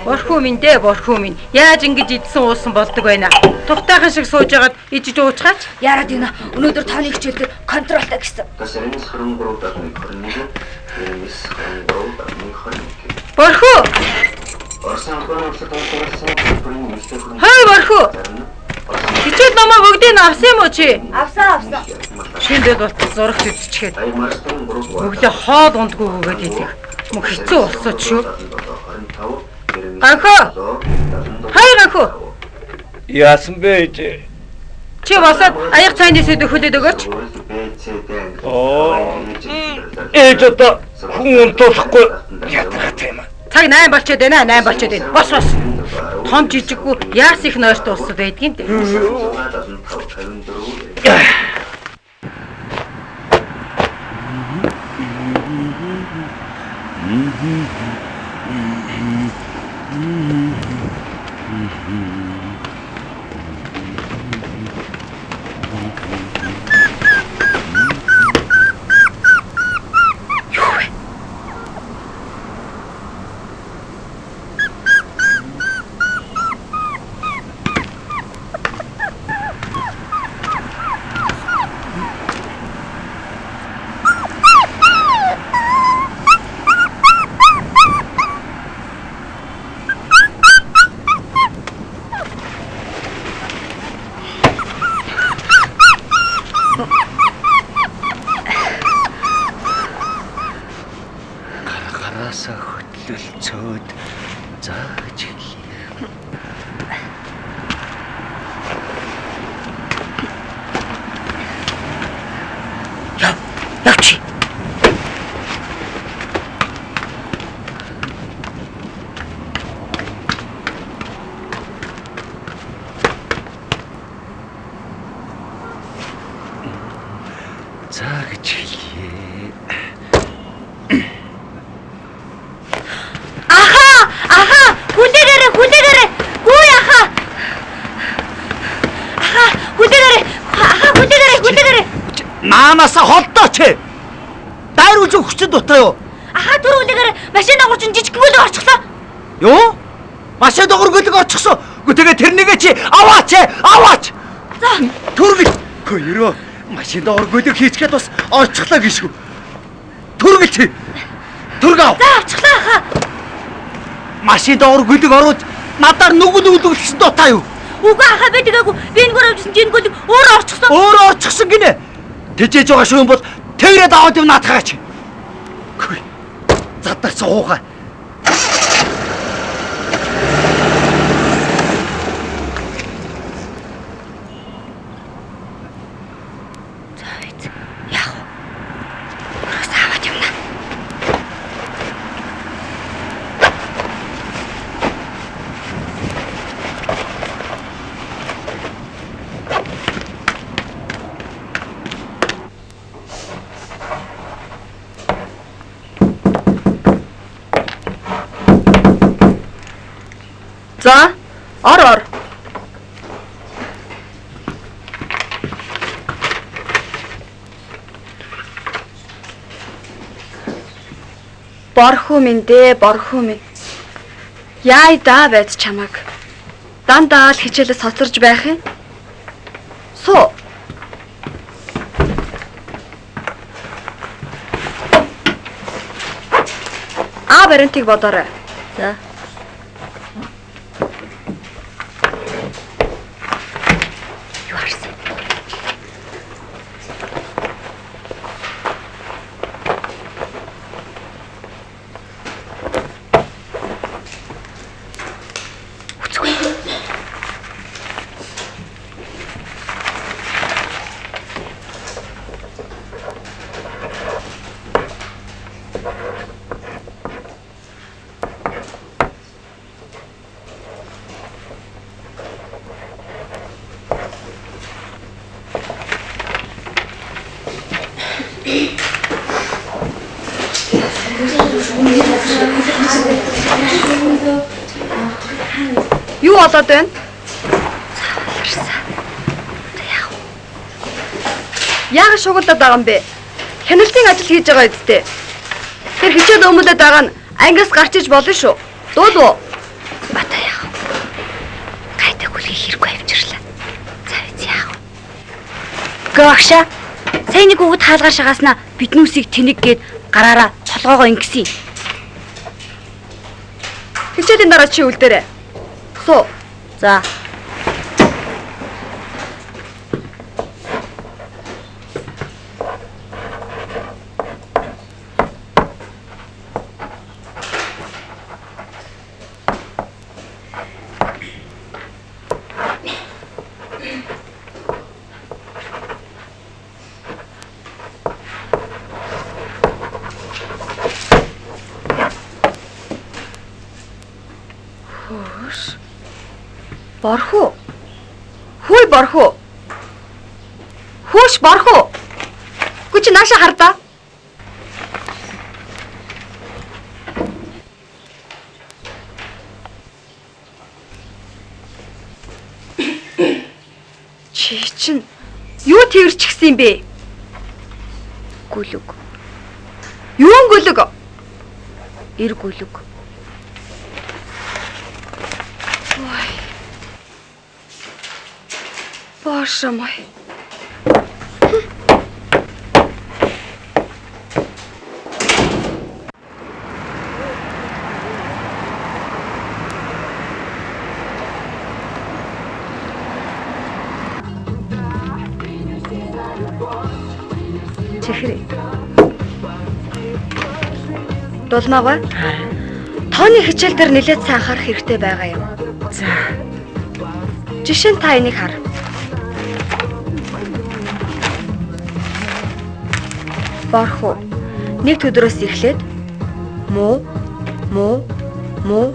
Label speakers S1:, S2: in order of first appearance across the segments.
S1: Борхуу минь дээ, борхуу минь. Яаж ингэж идсэн уусан болдог байна? Тухтайхан шиг сууж байгаад ижиж уучгаач.
S2: Яарад байна. Өнөөдөр тооны хичээл дээр контролтой гэсэн.
S3: 99 23 71 99 23 71 21.
S1: Борхуу!
S3: Орсын албаны улсад орсон төлбөрийн нэмэлтийн хөрөнгө.
S1: Хой борхуу! Хичээл номоо бүгдийг нь авсан юм уу чи?
S2: Авсан, авсан.
S1: Шиндэл болтол зурагт үзчихээд. Өглөө хоол ундгүй гүгээд идэг. Мөн хэцүү болсоо ч шүү. Ганхөө! Хай ганхөө!
S4: Яасан бэ ээж?
S1: Чи босоод аяг цайны сүд өхөлөд өгөөч.
S4: Оо. Ээж одоо хүн унтуулахгүй ядаргатай юм.
S1: Цаг 8 болчиход байна, 8 болчиход байна. Бос бос. Том жижиггүй яас их нойртой улсад байдгийн дээ.
S4: Гараасаа хөтлөлцөөд зааж хэлье. Яв, явчих. За гэж хэлье.
S2: Аха, аха, хүлээгээрэй, хүлээгээрэй. Гүй аха. Аха, хүлээгээрэй. Аха, хүлээгээрэй, хүлээгээрэй.
S4: Наанаасаа холдооч. Дайруулж өгч дутаа юу?
S2: Аха, түр хүлээгээрэй. Машин дагуур чинь жижиг гүйлэг орчихлоо.
S4: Юу? Машин дагуур гүйлэг орчихсон. Үгүй тэгээ тэрнийгээ чи аваач, аваач.
S2: За.
S4: Түргэл. Хөө ерөө машин дагуур гүйлэг хийчгээд бас орчихлоо гişгүү. Түргэл чи. Түрг ав.
S2: За, авчихлаа аха.
S4: Машин дагуур гүйлэг оруулж надаар нүгэл үлгэлсэн дутаа юу?
S2: Үгүй аха, би тэгээгүй. Би энэгээр авчихсан чи энэ гүйлэг өөрөө орчихсон.
S4: Өөрөө орчихсон гинэ. Тэжээж байгаа шүү юм бол тэрээд аваад юм наадхаач. Хүй. Задарсан хуухай.
S2: За, эз. Яах вэ? Өрөөс аваад явна.
S5: За, ор ор. Борхуу минь дээ, борхуу минь. Яа даа байж чамаг. Дандаа л хичээлээ соцорж байх юм. Суу. А вариантыг бодоорой.
S2: За. Юу харсан? Үцгүй.
S5: Юу болоод байна?
S2: Харсан.
S5: Яагаад шугалдаад байгаа юм бэ? Хяналтын ажил хийж байгаа үсттэй. Тэр хичээл өмөлөд байгаа нь ангиас гарч иж болно шүү. Дуулуу.
S2: Бата яах вэ? Гайдаг хүлгийг хэрэггүй авчирлаа. За үз яах вэ? Гогшаа. Сайн нэг өгöd хаалгаар шагааснаа биднүүсийг тэнэг гээд гараараа толгоогоо ингэсэн.
S5: Хичээлийн дараа чи үлдээрэй. Суу.
S2: За.
S5: Борхуу. Хүй борхуу. Хүүш борхуу. Гү чи нааша хардаа. Чи чинь юу тэрчихсэн юм бэ?
S2: Гүлэг.
S5: Юун гүлэг?
S2: Эр гүлэг.
S5: Боже мой. Чихрээ. Дулмаагаа. Тооны хичээл дээр нэлээд сайн анхаарах хэрэгтэй байгаа юм.
S1: За.
S5: Жишээ нь та энийг хар. Борхуу. Нэг төдрөөс эхлээд муу муу муу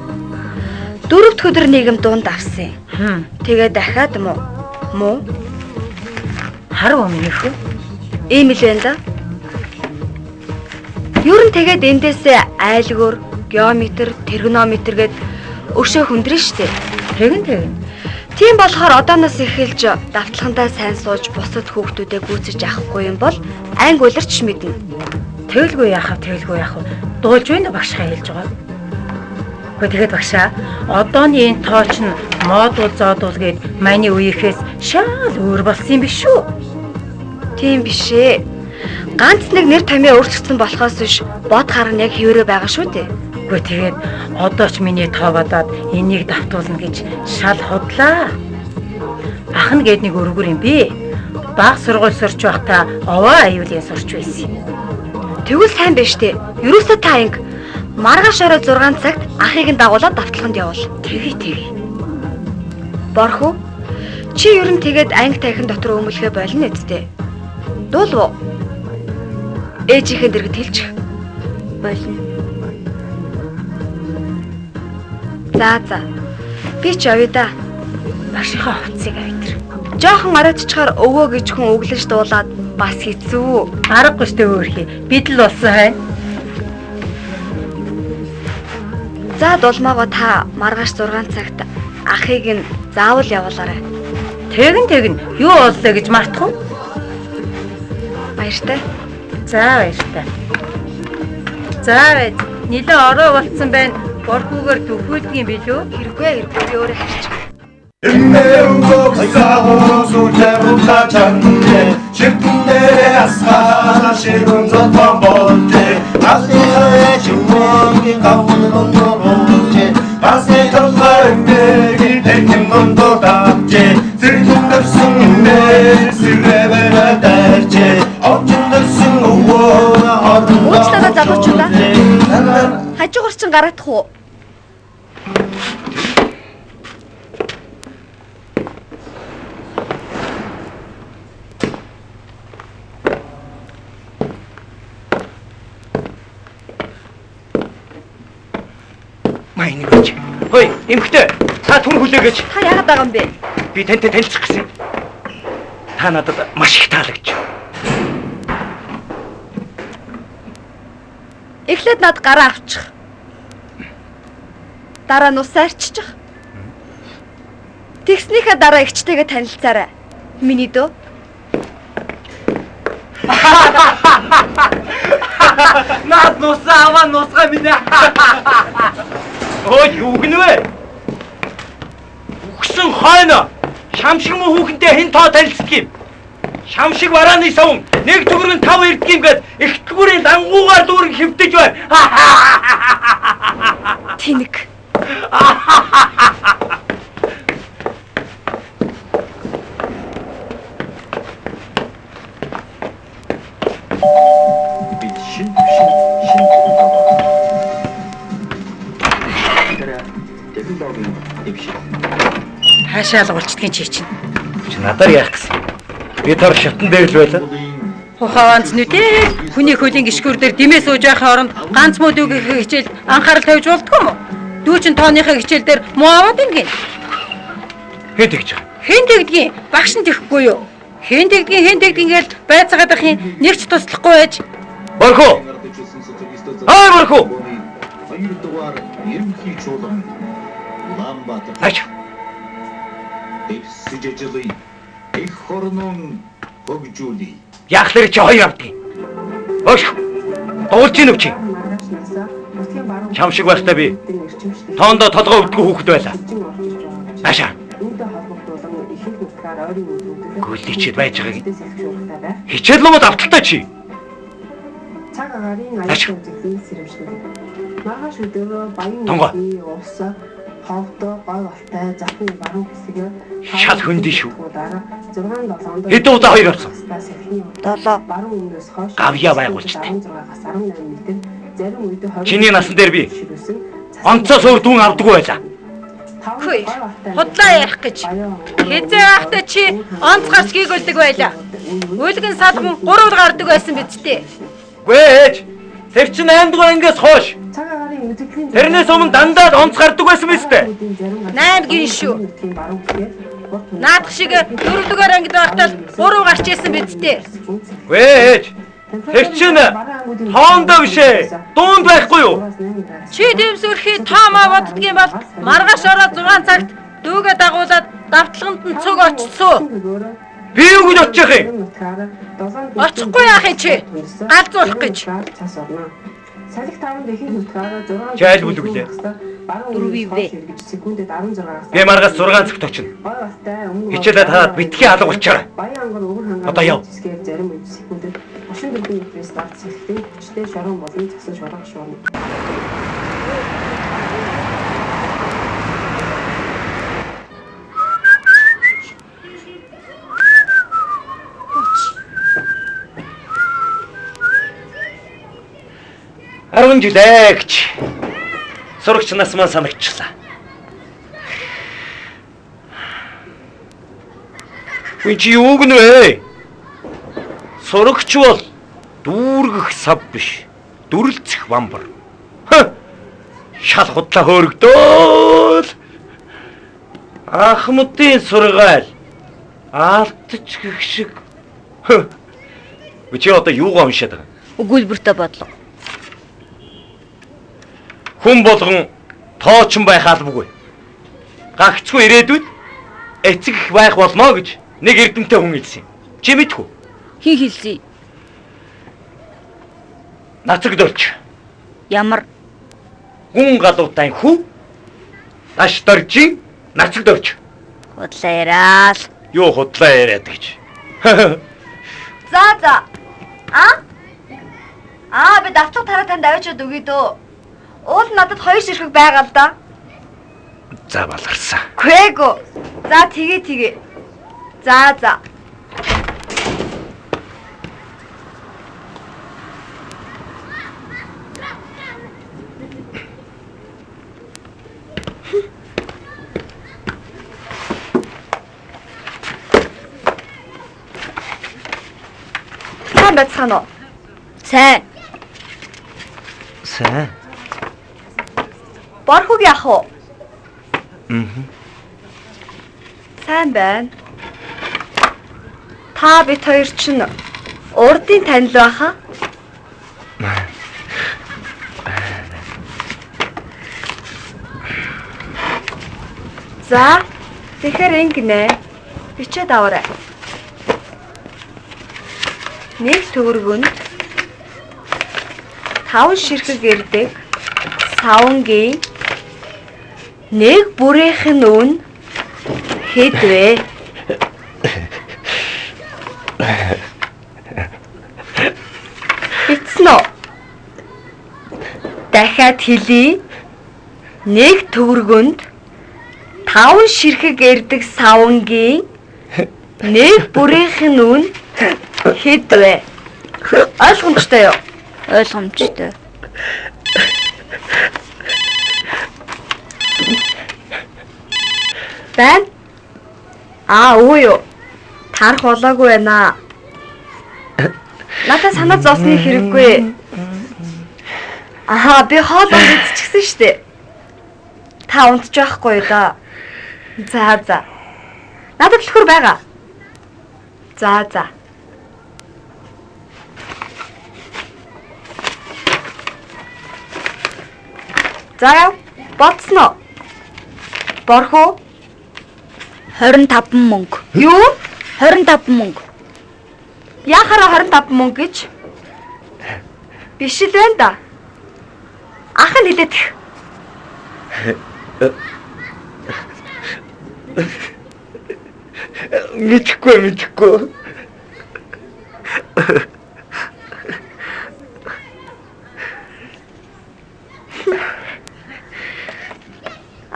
S5: дөрөв дэх өдөр нийгэм дунд авсан. Тэгээ дахиад муу муу
S1: харав миний хөө.
S5: Ийм л байна да. Ер нь тэгээд эндээсээ айлгуур, геометр, тригонометр гэд өшөө хүндрэн штэ.
S1: Тэгэн тэгэн.
S5: Тийм болохоор одооноос эхэлж давталгандаа сайн сууж бусад хүүхдүүдэд гүйцэж авахгүй юм бол анги улирч мэднэ.
S1: Тэгэлгүй яах вэ? Тэгэлгүй яах вэ? Дуулж байна багшгаа хэлж байгаа. Үгүй тэгээд багшаа одооны энэ тооч нь модул зоодул гэд маний үеийнхээс шал өөр болсон юм биш үү?
S5: Тийм биш ээ. Ганц нэг нэр томьёо өөрчлөгдсөн болохоос биш бод хар нь яг хэвээрээ байгаа шүү дээ.
S1: Үгүй тэгээд одоо ч миний тоо бодоод энийг давтуулна гэж шал худлаа. Ах нь гээд нэг өргөр юм би. Баг сургууль сурч байхдаа овоо аюулын сурч байсан.
S5: Тэгвэл сайн байж тээ. Ерөөсөө та инг маргааш орой 6 цагт ахыг нь дагуулад давталганд явуул.
S1: Тэгье тэгье.
S5: Борхуу. Чи ер нь тэгээд анги танхим дотор өмлөхөө болно үсттэй. Дуулав уу? Ээжийнхээ дэргэд хэлчих.
S2: Болно.
S5: За за. Би ч явъя да.
S1: Багшийнхаа хувцсыг авъя.
S5: Жохон оройтчхаар өвөө гэж хүн өглөж дуулаад бас хэцүү.
S1: Аргагүй штэ өөрхий. Бид л болсон хай.
S5: За дулмаагаа та маргааш 6 цагт ахыг нь заавал явуулаарай.
S1: Тэгэн тэгэн юу боллоо гэж мартах уу?
S5: Баяртай.
S1: За баяртай. За байж. Нилээ орой болцсон байна. Борхүүгээр дөхүүлдэг юм билүү?
S5: Хэрэггүй хэрэггүй би өөрөө харчих. Уучлаарай залуучуудаа. Хажуугаар чинь гараадах уу?
S4: Майныг өгч. Хөөе, эмхтэй. Та түн хүлээгэж.
S5: Та яагаад байгаа юм бэ?
S4: Би тантай танилцах гэсэн. Та надад маш их таалагдж.
S5: Эхлээд над гараа авчих. Дараа нь ус арччих. Тэгснийхээ дараа эгчтэйгээ танилцаарай. Миний дөө.
S6: Наад нусаа аваа нусгаа минь.
S4: Ой, юу гэнэ вэ? Үхсэн хойно шамшиг муу хүүхэнтэй хэн тоо танилцдаг юм? Шамшиг варааны савн нэг төгрөг нь 5 ирдэг юм гээд ихтгэгүүрийн лангуугаар дүүрэн хөвдөж байна.
S5: Тэнэг.
S3: Бид шин шин шин технологийн дэвшил.
S1: Хаашаа л уулчдгийн чи чинь.
S4: Чи надаар яах гэсэн? Би тор шатан дээр л байлаа.
S1: Хухаванц нүдээ хүний хөлийн гიშгүүр дээр димээ сууж байхын оронд ганц муу дүүгийнхээ хичээлд анхаарал тавьж болдгоо юм уу? Дүү чин тооныхаа хичээл дээр муу аваад ингэн.
S4: Хэн тэгж байгаа?
S1: Хэн тэгдгийн? Багш нь тэхгүй юу? Хэн тэгдгийн хэн тэгдгийн гэж байцаагаад ах юм нэг ч туслахгүй байж.
S4: Борхоо. Ай борхоо.
S7: Хоёр дугаар ерөнхий чуулган Улаанбаатар.
S4: Ач.
S7: Дэвсэж ажиллая. Эх орнон хөгжүүлье.
S4: Яахлаар чи хоёр авдгийг. Багш. Дуулж гин үү чи? Чам шиг байхдаа би тоондоо толгой өвдгөө хүүхэд байлаа. Аашаа. Гүйлийчэд байж байгааг. Хичээл номод авталтай чи.
S8: Цаг агаарын аюултай үзэгдлийн сэрэмжлэг. Маргааш өдөр баян улс ховдоо гой болтой захны баруун хэсэг
S4: шал хөндөй шүү.
S8: 6 7
S4: Хэдэн удаа хоёр авсан?
S2: 7.
S8: Баруун өмнөөс хойш
S4: Гавьяа байгуулжтай.
S8: 16-аас 18 м зарим үед 20
S4: Чиний насан дээр би онцоос өөр дүүн авдаггүй байлаа.
S1: Хүй. Худлаа ярих гэж. Хизээ байхдаа чи онц гарч гийгүүлдэг байлаа. Үлгэн салган 3 гардаг байсан биз дээ.
S4: Гүй ээж. Тэр чинь 8 дугаар ангиас хойш.
S8: Цаг агаарын үзэгдлийн
S4: Тэрнээс өмнө дандаа онц гардаг байсан биз дээ.
S1: 8 гин шүү. Наадах шиг 4 дугаар ангид байхдаа 3 гарч исэн биз дээ.
S4: Гүй ээж. Тэр чинь тоондоо биш ээ. Дуунд байхгүй юу?
S1: Чи дэвсгэрхий тоомоо боддгийн бол маргааш ороо 6 цагт дүүгээ дагуулад давталганд нь цуг очсон.
S4: Би юу гэж очих юм?
S1: Очихгүй яах юм чи? Галзуулах гэж.
S8: Салхи таванд ихэнх нутгаар 6
S4: Чи аль бүлэглээ?
S2: Дөрвийг вэ?
S8: Секундэд 16-аас
S4: Би маргааш 6 цагт очино. Хичээлээ тараад битгий алга болчоорой.
S8: Баян ангар өвөр хангаар
S4: Одоо яв.
S8: хэсгээр зарим үед секундэд 34 метрээс давт салхитын хүчтэй шорон болон цасан шуурга шуурна.
S4: Арван жилээ гэж. Сурагч нас маань санагчлаа. Үн чи юу гэнэ вэ? Сурагч бол дүүргэх сав биш. Дүрлцэх бамбар. Хө. Шал худлаа хөөрөгдөөл. Ахмадын сургаал аалтч гэх шиг. Хө. Чи одоо юугаа уншаад байгаа?
S2: Өгүүлбэртэй бодлого.
S4: Хүн болгон тоочин байх албагүй. Гагцгүй ирээдүйд эцэг их байх болно гэж нэг эрдэмтэн хүн хэлсэн юм. Чи мэдэх үү?
S2: Хин хэлсэн?
S4: Нацаг дөрч.
S2: Ямар?
S4: Гүн галуутай хүү. Даш дөржин нацаг дөрч.
S2: Худлаа яриа л.
S4: Юу худлаа яриад гэж.
S5: За за. А? Аа би давтлага тараа танд аваачаад өгье дөө. Уул надад хоёр ширхэг байгаа л да.
S4: За баларсан.
S5: Гүйгүү. За тэгээ тэгээ. За за. Сайн байцгаана уу?
S2: Сайн.
S4: Сайн.
S5: Борхог яах вэ?
S4: Мм.
S5: Сайн байна. Та бит хоёр чинь урдын танил байхаа? За, тэгэхээр ингэнэ. Бичээд аваарай. Нэг төгрөгөнд 5 ширхэг ирдэг савнгийн нэг бүрийнх нь үн хэд вэ? Бичсэн үү? Дахиад хэлье. Нэг төгрөгөнд 5 ширхэг ирдэг савнгийн нэг бүрийнх нь үн хэд вэ? Ойлгомжтой юу?
S2: Ойлгомжтой.
S5: Байна? Аа, үгүй юу. Тарах болоогүй байна. Надад санаа зовсны хэрэггүй. Аа, би хоол идчихсэн штэ. Та унтж байхгүй юу да? За за. Надад түлхүүр байгаа. За за. За яв. Бодсон уу? Борхоо
S2: 25 мөнгө.
S5: Юу?
S2: 25 мөнгө.
S5: Яхаараа 25 мөнгө гэж? Биш л байна да. Ах нь хэлээд.
S4: Мэдхгүй.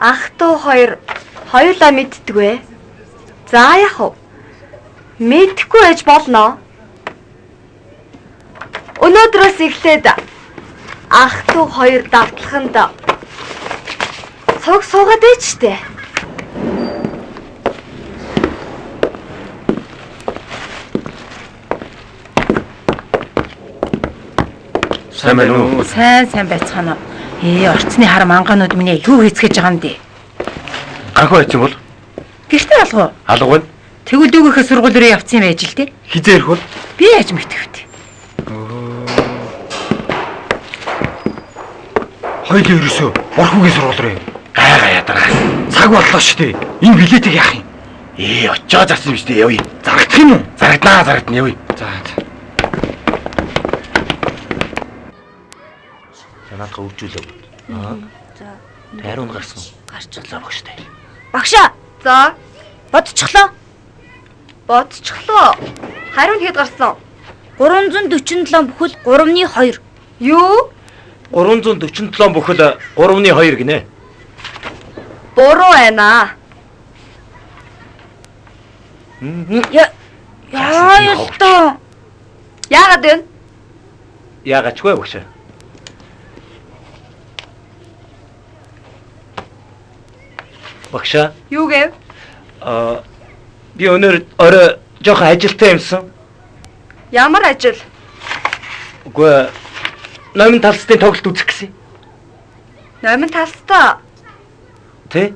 S5: Ах トゥ хоёр хоёулаа мэддэг. За яах вэ? Мэдхгүй байж болно. Өнөөдрөөс эхлээд ах トゥ хоёр давтлаханд цуг суугаад байж штэ.
S4: Сайн байна уу?
S1: Сайн байцгаана уу? Орцны хар мангаанууд минь юу хийцгэж байгаа юм бэ?
S4: Ганхуу айцсан бол?
S1: Гэртээ алга уу?
S4: Алга байна.
S1: Тэгвэл дүүгийнхээ сургууль руу явцсан юм байж л дээ.
S4: Хизээ ирэх бол?
S1: Би яаж мэдэх вэ?
S9: Хоёулаа ерөөсөө Борхуугийн сургууль руу.
S4: Гайгаа ядаргаа.
S9: Цаг боллоо шүү дээ. Энэ билетийг яах юм?
S4: Очоо зарсан юм шүү дээ. Явъя.
S9: Зарагдах юм уу?
S4: Зарагдана явъя.
S9: За.
S4: Наадах өвжүүлээ. Аа.
S2: За.
S4: Хариу нь гарсан.
S2: Гарчлаа
S4: багштай.
S2: Багшаа.
S5: За.
S2: Бодчихлоо.
S5: Бодчихлоо. Хариу нь хэд гарсан?
S2: 347 бүхэл 3-2.
S5: Юу?
S4: 347 бүхэл 3-2 гинэ.
S5: Буруу байна.
S2: Яа ёстой.
S5: Яагаад вэ?
S4: Яагаачгүй багшаа. Багшаа.
S5: Юу гэв?
S4: Би өнөр орой жоохон ажилтай юмсан.
S5: Ямар ажил?
S4: Үгүй номин талстын тоглолт үзэх гэсэн.
S5: Номин талстаа?
S4: Тэ?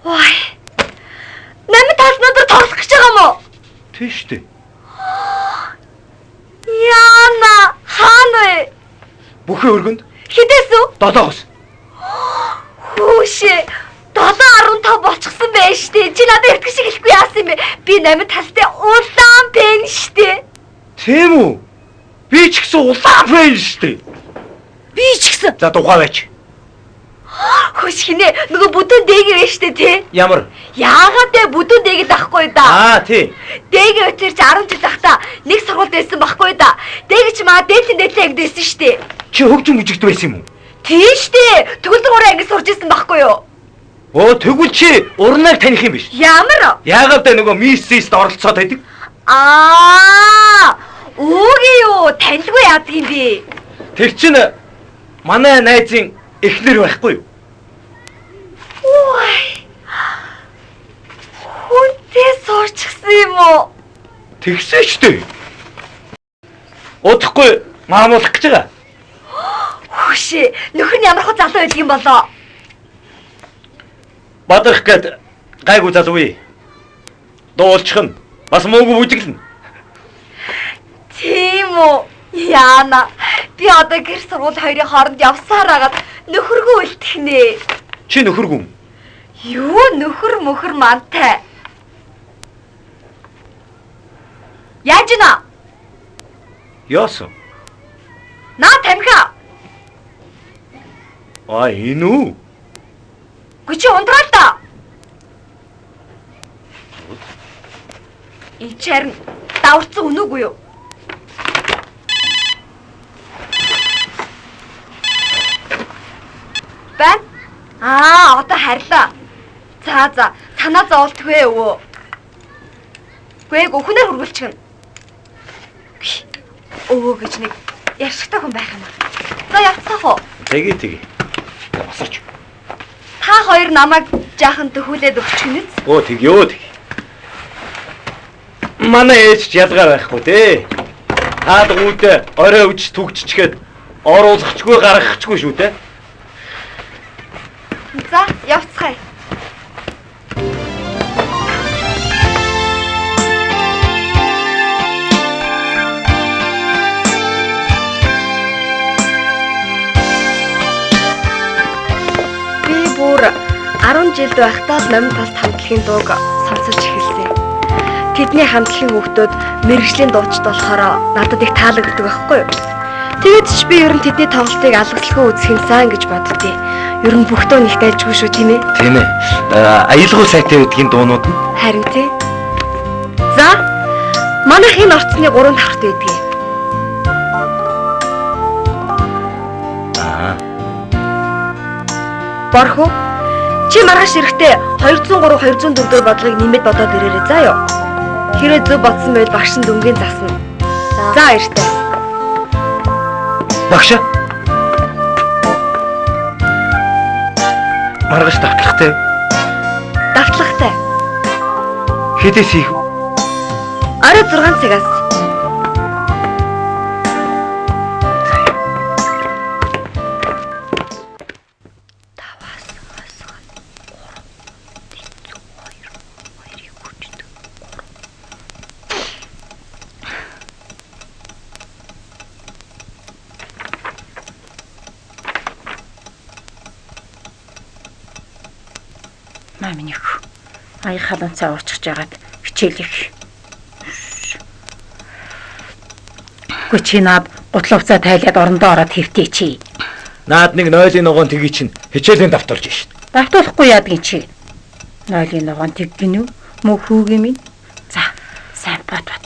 S5: Вай. Номин талс надад тоглох гэж байгаа юм уу?
S4: Тэ шүү дээ.
S5: Яна, хаана вэ?
S4: Бүхэн өргөнд.
S5: Хэдээс үү?
S4: 7-оос.
S5: Хүүшээ. 7.15 болчихсон байж штэ. Чи надад эртэг шиг хэлэхгүй яасан юм бэ? Би номин талстай улаан пен штэ.
S4: Тийм үү? Би ч гэсэн улаан пен штэ.
S2: Би ч гэсэн.
S4: За дугаа байж.
S5: Хөш хинэ нөгөө бүдүүн дээг байж штэ тий.
S4: Ямар?
S5: Яагаад вэ бүдүүн дээг ахгүй да.
S4: Аа тий.
S5: Дээг өчөр чи 10 жил ахта нэг сургуульд байсан байхгүй да. Дээг чи маа дээдлийн дээдлийн ангид байсан штэ.
S4: Чи хөгжим бүжигт байсан юм уу?
S5: Тий штэ. Төгөлдөр гурван анги сурж исэн байхгүй юу?
S4: Оо тэгвэл чи урныг таних юм биш.
S5: Ямар?
S4: Яагаад вэ нөгөө миссист оролцоод байдаг?
S5: Аа! Үгүй юу, танилгүй яадаг юм бэ?
S4: Тэр чинь манай найзын эхнэр байхгүй юу?
S5: Ой. Хүнтэй суурчихсан юм уу?
S4: Тэгсэн шүү дээ. Удахгүй маамуулах гэж байгаа.
S5: Хөшөө, нөхөр нь ямар хөө залуу байдаг юм болоо?
S4: Бадрах гээд гайгүй залуу үе. Дуулчих нь бас муугүй бүжиглэнэ.
S5: Тийм үү? Яана. Би одоо гэр сургууль хоёрын хооронд явсаар хагаад нөхөргөө үлдэх нэ.
S4: Чи нөхөргүй юм?
S5: Юу нөхөр мөхөр мантай. Яаж нэ?
S4: Яасан?
S5: Наа тамхи.
S4: А энэ үү?
S5: Үгүй чи ундраа л да. Энэ чи харин даварцсан үнүүгүй юу? Байна? Аа, одоо харьлаа. За за, танаа зовлтгүй өвөө. Гүй хүнээр хүргэлчихнэ. Өвөө гэж нэг ярьшигтай хүн байх юм аа. За явцгаах уу?
S4: Тэгээ тэгээ. Босооч.
S5: Та хоёр намайг жаахан төхүүлээд өгчих нь үз?
S4: Өө тэгё тэг. Манай ээж ч ялгаа байхгүй дээ. Таалгууд орой үж түгжчихэд оруулахчгүй гаргахчгүй шүү дээ.
S5: За явцгаая. Би бүр 10 жилд байхдаа л Номин талд хамтлагийн дууг сонсож эхэлсэн. Тэдний хамтлагийн хүүхдүүд мэргэжлийн дуучид болохоор надад их таалагддаг байхгүй юу? Тэгээд ч би ер нь тэдний тоглолтыг алгаслахгүй үзэх юмсан гэж боддیں۔ Ер нь бүх дуу нэг дайжгүй шүү тийм ээ?
S4: Тийм ээ. Аялгау сайтай байдгийн дуунууд нь.
S5: Харин тий. За, манайх энэ орцны 3 давхарт байдгийг.
S4: Аа.
S5: Борхоо. Чи маргааш ирэхдээ 203 204 дэх бодлогыг нэмээд бодоод ирээрэй заа юу? Хэрэг зөв бодсон байвал багш нь дүнгийн засна. За баяртай.
S4: Багш. Маргааш давтлагатай.
S5: Давтлагатай.
S4: Хэдээс хийх вэ?
S5: Орой 6 цагаас.
S1: Аяг халуун цай уучж жагаад хичээлэх. Үгүй чи наад гутлаа уцаа тайлаад орондоо ороод хэвтээ чи.
S4: Наад нэг нойлын ногоон тгий чинь хичээлийн давтуулж шин.
S1: Давтуулахгүй яадгийн чи. Нойлын ногоон тэг гинүү? Мөн хүүгийн минь. За, сайн бод бод.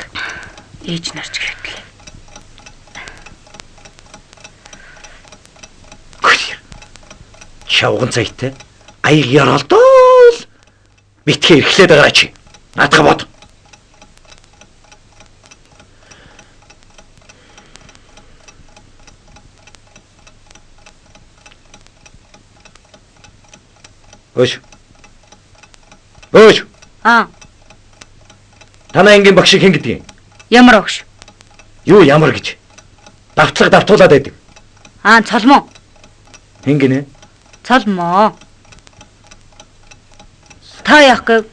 S1: Ээж нарч хэвтлээ.
S4: Чавган цайтай аяг яралдуул битгий эрхлээд байгаа чи. Наадах бод. Өөш. Өөш.
S2: Аа.
S4: Танай ангийн багшийг хэн гэдгийг?
S2: Ямар багш?
S4: Юу ямар гэж? Давтлага давтуулаад байдаг.
S2: Аа, цолмоо.
S4: Хэн гинэ?
S2: Цолмоо. Та яах гэв?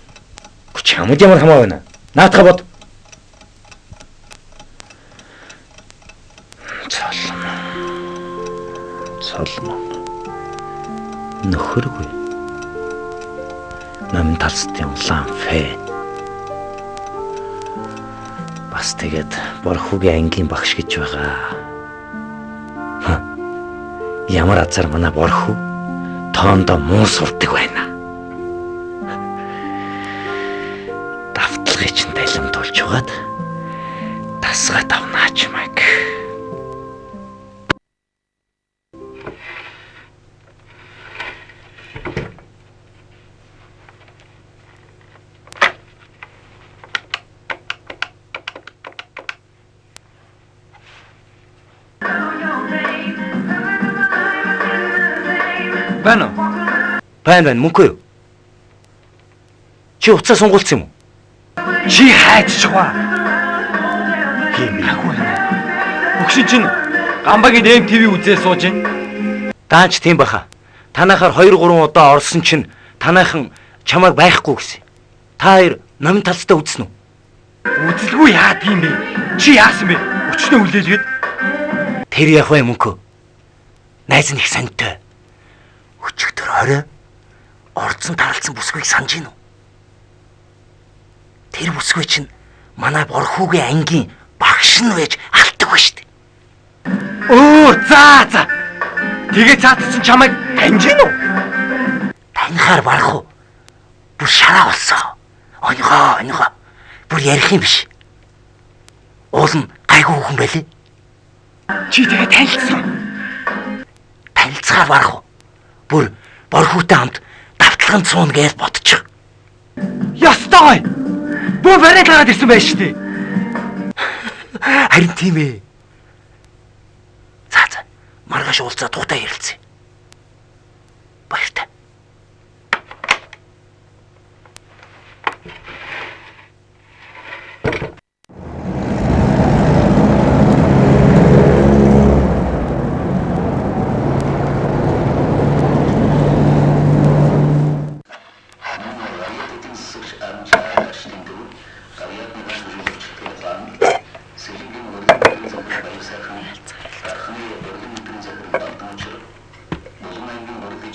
S4: Чамд ямар хамаа байна? Наадах бод. Цолмоо. Цолмоо. Нөхөргүй. Номин талстын улаан фэн. Бас тэгээд Борхүүгийн ангийн багш гэж байгаа. Ямар азар манай Борхүү тоондоо муу сурдаг байна. Давтлагыг чинь далимдуулж угаад тасгаад авнаач маг. Байна уу? Байна байна, мөнхөө юу? Чи уцаа сунгуулсан юм уу?
S9: Чи хайчих ва.
S4: Тийм
S9: ахгүй байна. Өгшин чинь Гамбагийн MTV үзээ сууж байна.
S4: Даанч тийм баха. Танайхаар 2 3 удаа орсон чинь танайхан чамайг байхгүй гэсэн. Та хоёр номин талцтай үзсэн үү?
S9: Үзэлгүй яа тийм бэ? Чи яасан бэ? Өчнөө хүлээлгээд.
S4: Тэр яг вэ мөнхөө? Найз нь их сонтой. Өчигдөр орой орцсон таралцсан бүсгүйг санаж гин үү? Тэр бүсгүй чинь манай Борхүүгийн ангийн багш нь байж алдаг ба штэ.
S9: Өөр за за. Тэгээ цаатар чинь чамайг таньж гин үү?
S4: Танихаар барах уу? Бүр шараа болсон. Онигоо, онигоо. Бүр ярих юм биш. Уул нь гайгүй хүн байлээ.
S9: Чи тэгээ танилцсан.
S4: Танилцахаар барах уу? Бүр борхүүтэй хамт давталганд сууна гэж бодчих.
S9: Ёстой. Бүү бариад гараад ирсэн байж тээ.
S4: Харин тийм ээ. За за. Маргааш уулзаа тухтай ярилцъя. Баяртай.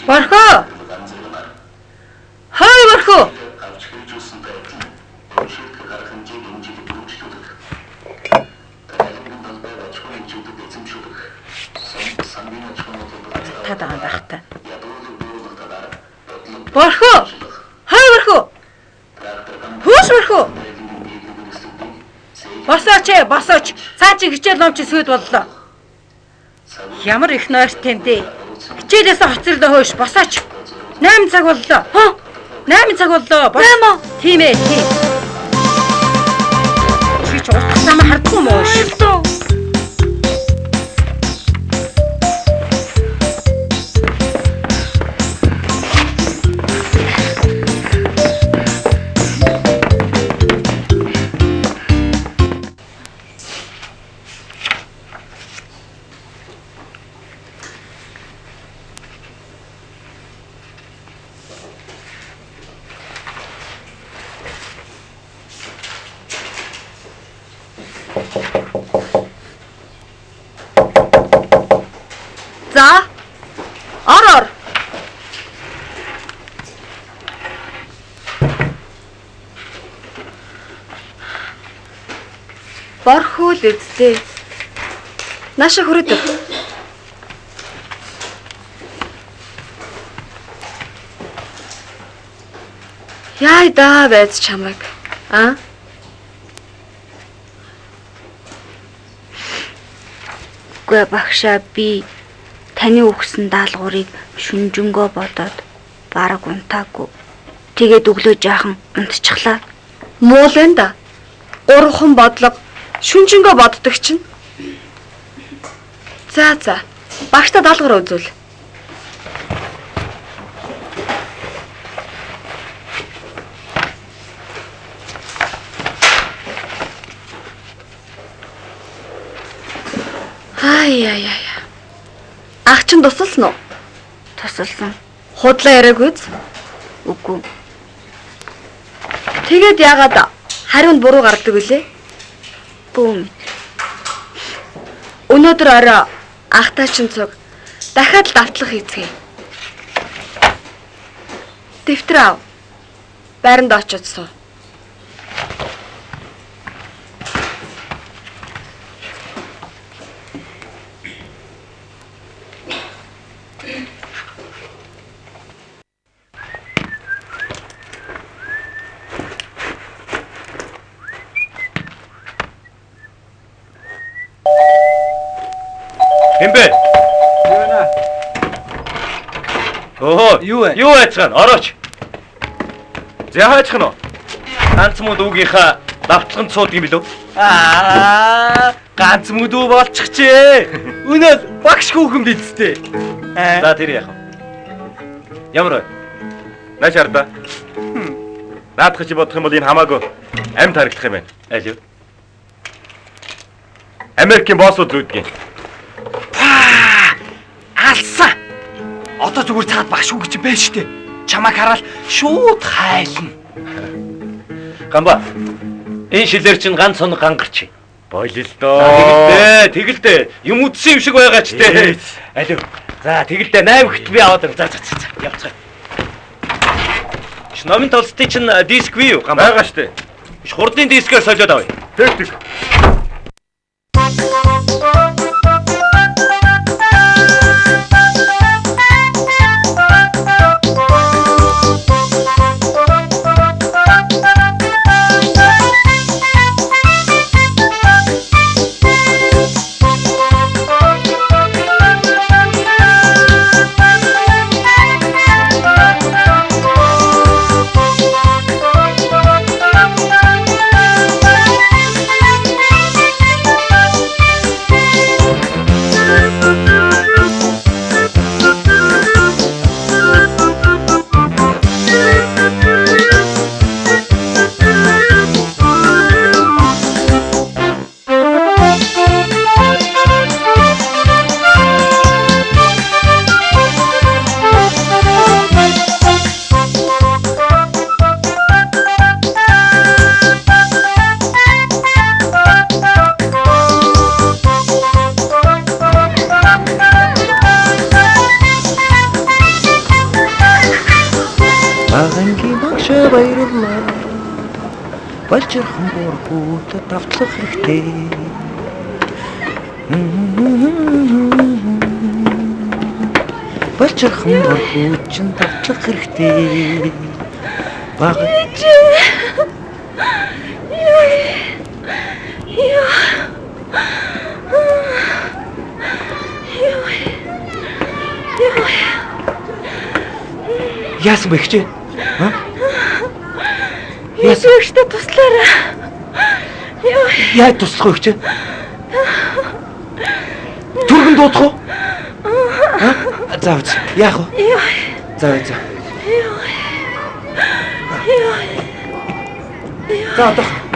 S1: Борхоо. Хой борхоо. Та даан байх та. Борхоо. Хой борхоо. Хөөш борхоо. Босооч ээ, босооч. Цаа чи хичээл ном чи сүйд боллоо. Ямар их нойрт юм дээ. Хичээлээсээ хоцорлоо хөөш, босооч. 8 цаг боллоо. Хөө? 8 цаг боллоо. Бос.
S2: 8.
S1: Тийм ээ, тийм. Чи ч утас намайг хардгүй юм уу?
S5: За. Ор ор. Борхуул үсттэй. Нааша хүрээд ир. Яа да байж чамайг. А?
S2: Үгүй багшаа, би таны өгсөн даалгаврыг шүнжэнгөө бодоод бараг унтаагүй. Тэгээд өглөө жаахан унтчихлаа.
S5: Муул энэ да. Гурван бодлого шүнжэнгөө боддог чинь. За за. Багштай даалгавар үзүүл. Ай яй яй. Ах чинь тусалсан уу?
S2: Тусалсан.
S5: Худлаа яриаггүй биз?
S2: Үгүй.
S5: Тэгээд яагаад хариунд буруу гардаг вүлээ?
S2: Бүү мэд.
S5: Өнөөдөр орой ахтай чинь цуг дахиад л давтлах хийцгээе. Дэвтэр ав. Байранд очиод суу.
S4: Хэн бэ?
S6: Юу нэ?
S4: Өө,
S6: Юу вэ?
S4: Юу айцгаана? Орооч. За хайцгаана уу? Ганц муу дүүгийнхаа давталганд суудаг юм билүү?
S6: Аа, ганц муу дүү болчихжээ. Өнөө багш хүүхэн бидтэй.
S4: За тэр яах вэ? Ямар вэ?
S10: Нааш хардаа. Наадах чи бодох юм бол энэ хамаагүй амьд харагдах юм байна.
S4: Аль юу?
S10: Америкийн боссууд зүүдгийн.
S9: Алсан. Одоо зүгээр цаад багш үг гэж байж штэ. Чамайг хараад шууд хайлна.
S4: Гамба. Энэ шилээр чинь ганц хоног гангарч.
S10: Болилдоо.
S4: Тэгэлдээ, тэгэлдээ. Юм үдсэн юм шиг байгаа ч те. Алив. За тэгэлдээ 8 хөт би аваад ирнэ. За за за. Явцгаая. Ш номын толстын чинь диск ви юу? Гамба.
S10: Байгаа штэ.
S4: Ш хурдын дискээр солиод авъя.
S10: Тэг тэг.
S2: Thank you.
S4: Болжирхан борхууд давтлах хэрэгтэй. Болжирхан борхууд чинь давтлах хэрэгтэй. Баг. Яасан бэ хчээ? А?
S1: Яасан ихтэй туслаарай.
S4: Яаж туслах вэ хчээ? Түргэн дуудах уу? А? За үз. Яах вэ? За за. За одоо. За.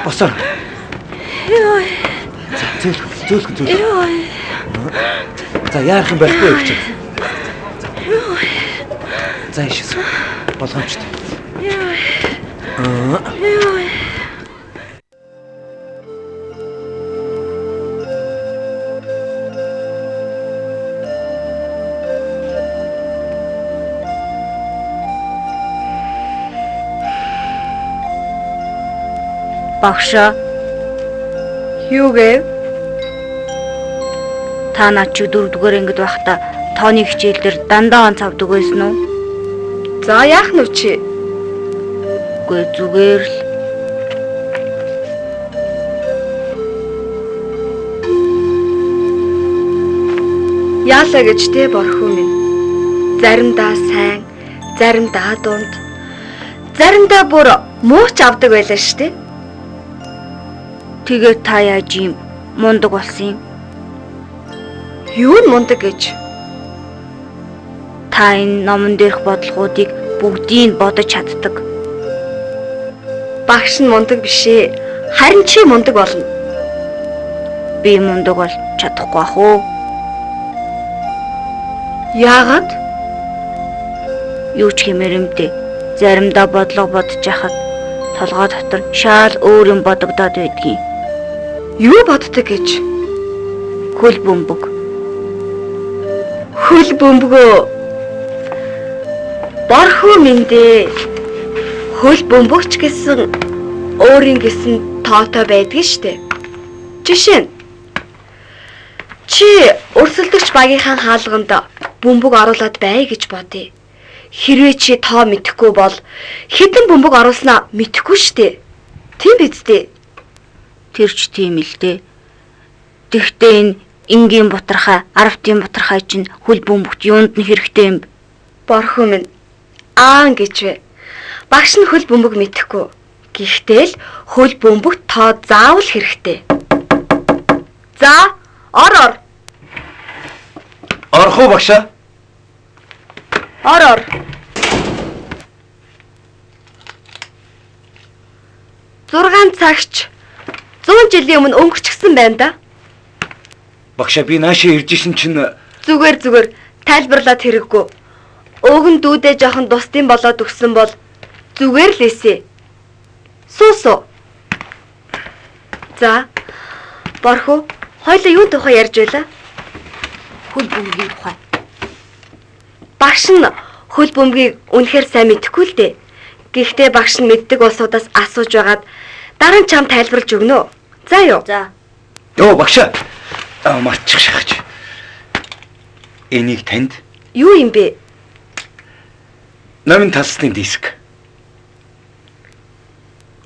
S4: Босоор. За, зөөлхөн зөөлхөн. За, яарах юм байхгүй гэж. За, ишээс. Болгоомжтой.
S2: Багшаа.
S5: Юу гэв?
S2: Та над чи дөрөвдүгээр ангид байхдаа тооны хичээл дээр дандаа онц авдаг байсан уу?
S5: За яах нь вэ чи?
S2: Үгүй зүгээр л.
S5: Яалаа гэж те борхуу минь. Заримдаа сайн, заримдаа дунд, заримдаа бүр муу ч авдаг байлаа шүү дээ.
S2: Тэгээд та яаж ийм мундаг болсон юм?
S5: Юу нь мундаг гэж?
S2: Та энэ номон дээрх бодлогоодыг бүгдийг бодож чаддаг.
S5: Багш нь мундаг биш ээ. Харин чи мундаг болно.
S2: Би мундаг болж чадахгүй ах уу?
S5: Яагаад?
S2: Юу ч хэмээр юм дээ. Заримдаа бодлого бодож яхад толгой дотор шаал өөр юм бодогдоод байдгийг.
S5: Юу боддог гэж?
S2: Хөл бөмбөг.
S5: Хөл бөмбөгөө. Борхуу минь дээ. Хөл бөмбөгч гэсэн өөрийн гэсэн тоотой байдаг штэ. Жишээ нь чи өрсөлдөгч багийнхаа хаалганд бөмбөг оруулаад бай гэж бодъё. Хэрвээ чи тоо мэдэхгүй бол хэдэн бөмбөг оруулснаа мэдэхгүй штэ. Тийм биз дээ?
S2: Тэр ч тийм л дээ. Тэгтээ энэ энгийн бутархай, аравтын бутархай чинь хөл бөмбөгт юунд нь хэрэгтэй юм бэ?
S5: Борхуу минь аан гэж вэ. Багш нь хөл бөмбөг мэдэхгүй. Гэхдээ л хөл бөмбөгт тоо заавал хэрэгтэй. За, ор ор.
S4: Орох уу багшаа?
S5: Ор ор. 6 цагч 100 жилийн өмнө өнгөрчихсөн байна да.
S4: Багшаа би наашаа ирж исэн чинь
S5: зүгээр тайлбарлаад хэрэггүй. Өвгөн дүүдээ жоохон тусдын болоод өгсөн бол зүгээр л эсэ. Суу. За. Борхуу, хоёлаа юун тухай ярьж байлаа?
S2: Хөл бөмбөгийн тухай.
S5: Багш нь хөл бөмбөгийг үнэхээр сайн мэдэхгүй л дээ. Гэхдээ багш нь мэддэг улсуудаас асууж байгаад дараа нь чам тайлбарлаж өгнө. За юу?
S2: За.
S4: Йоо багшаа. Мартчих шахаж. Энийг танд
S5: юу юм бэ?
S4: Номын талсны диск.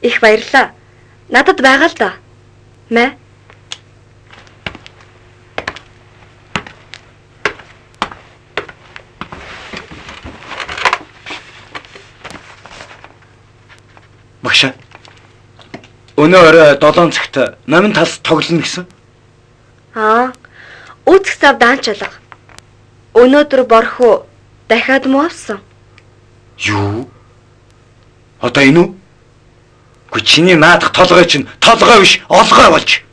S5: Их баярлалаа. Надад байгаа л да. Мэ.
S4: Багшаа. Өнөө орой 7 цагт номын талс тоглоно гэсэн.
S5: Аа. Үүсэх зав даанчлага. Өнөөдөр борхуу дахиад муу авсан.
S4: Юу? Одоо энэ үү? Үгүй чиний наадах толгой чинь толгой биш, олгой болж.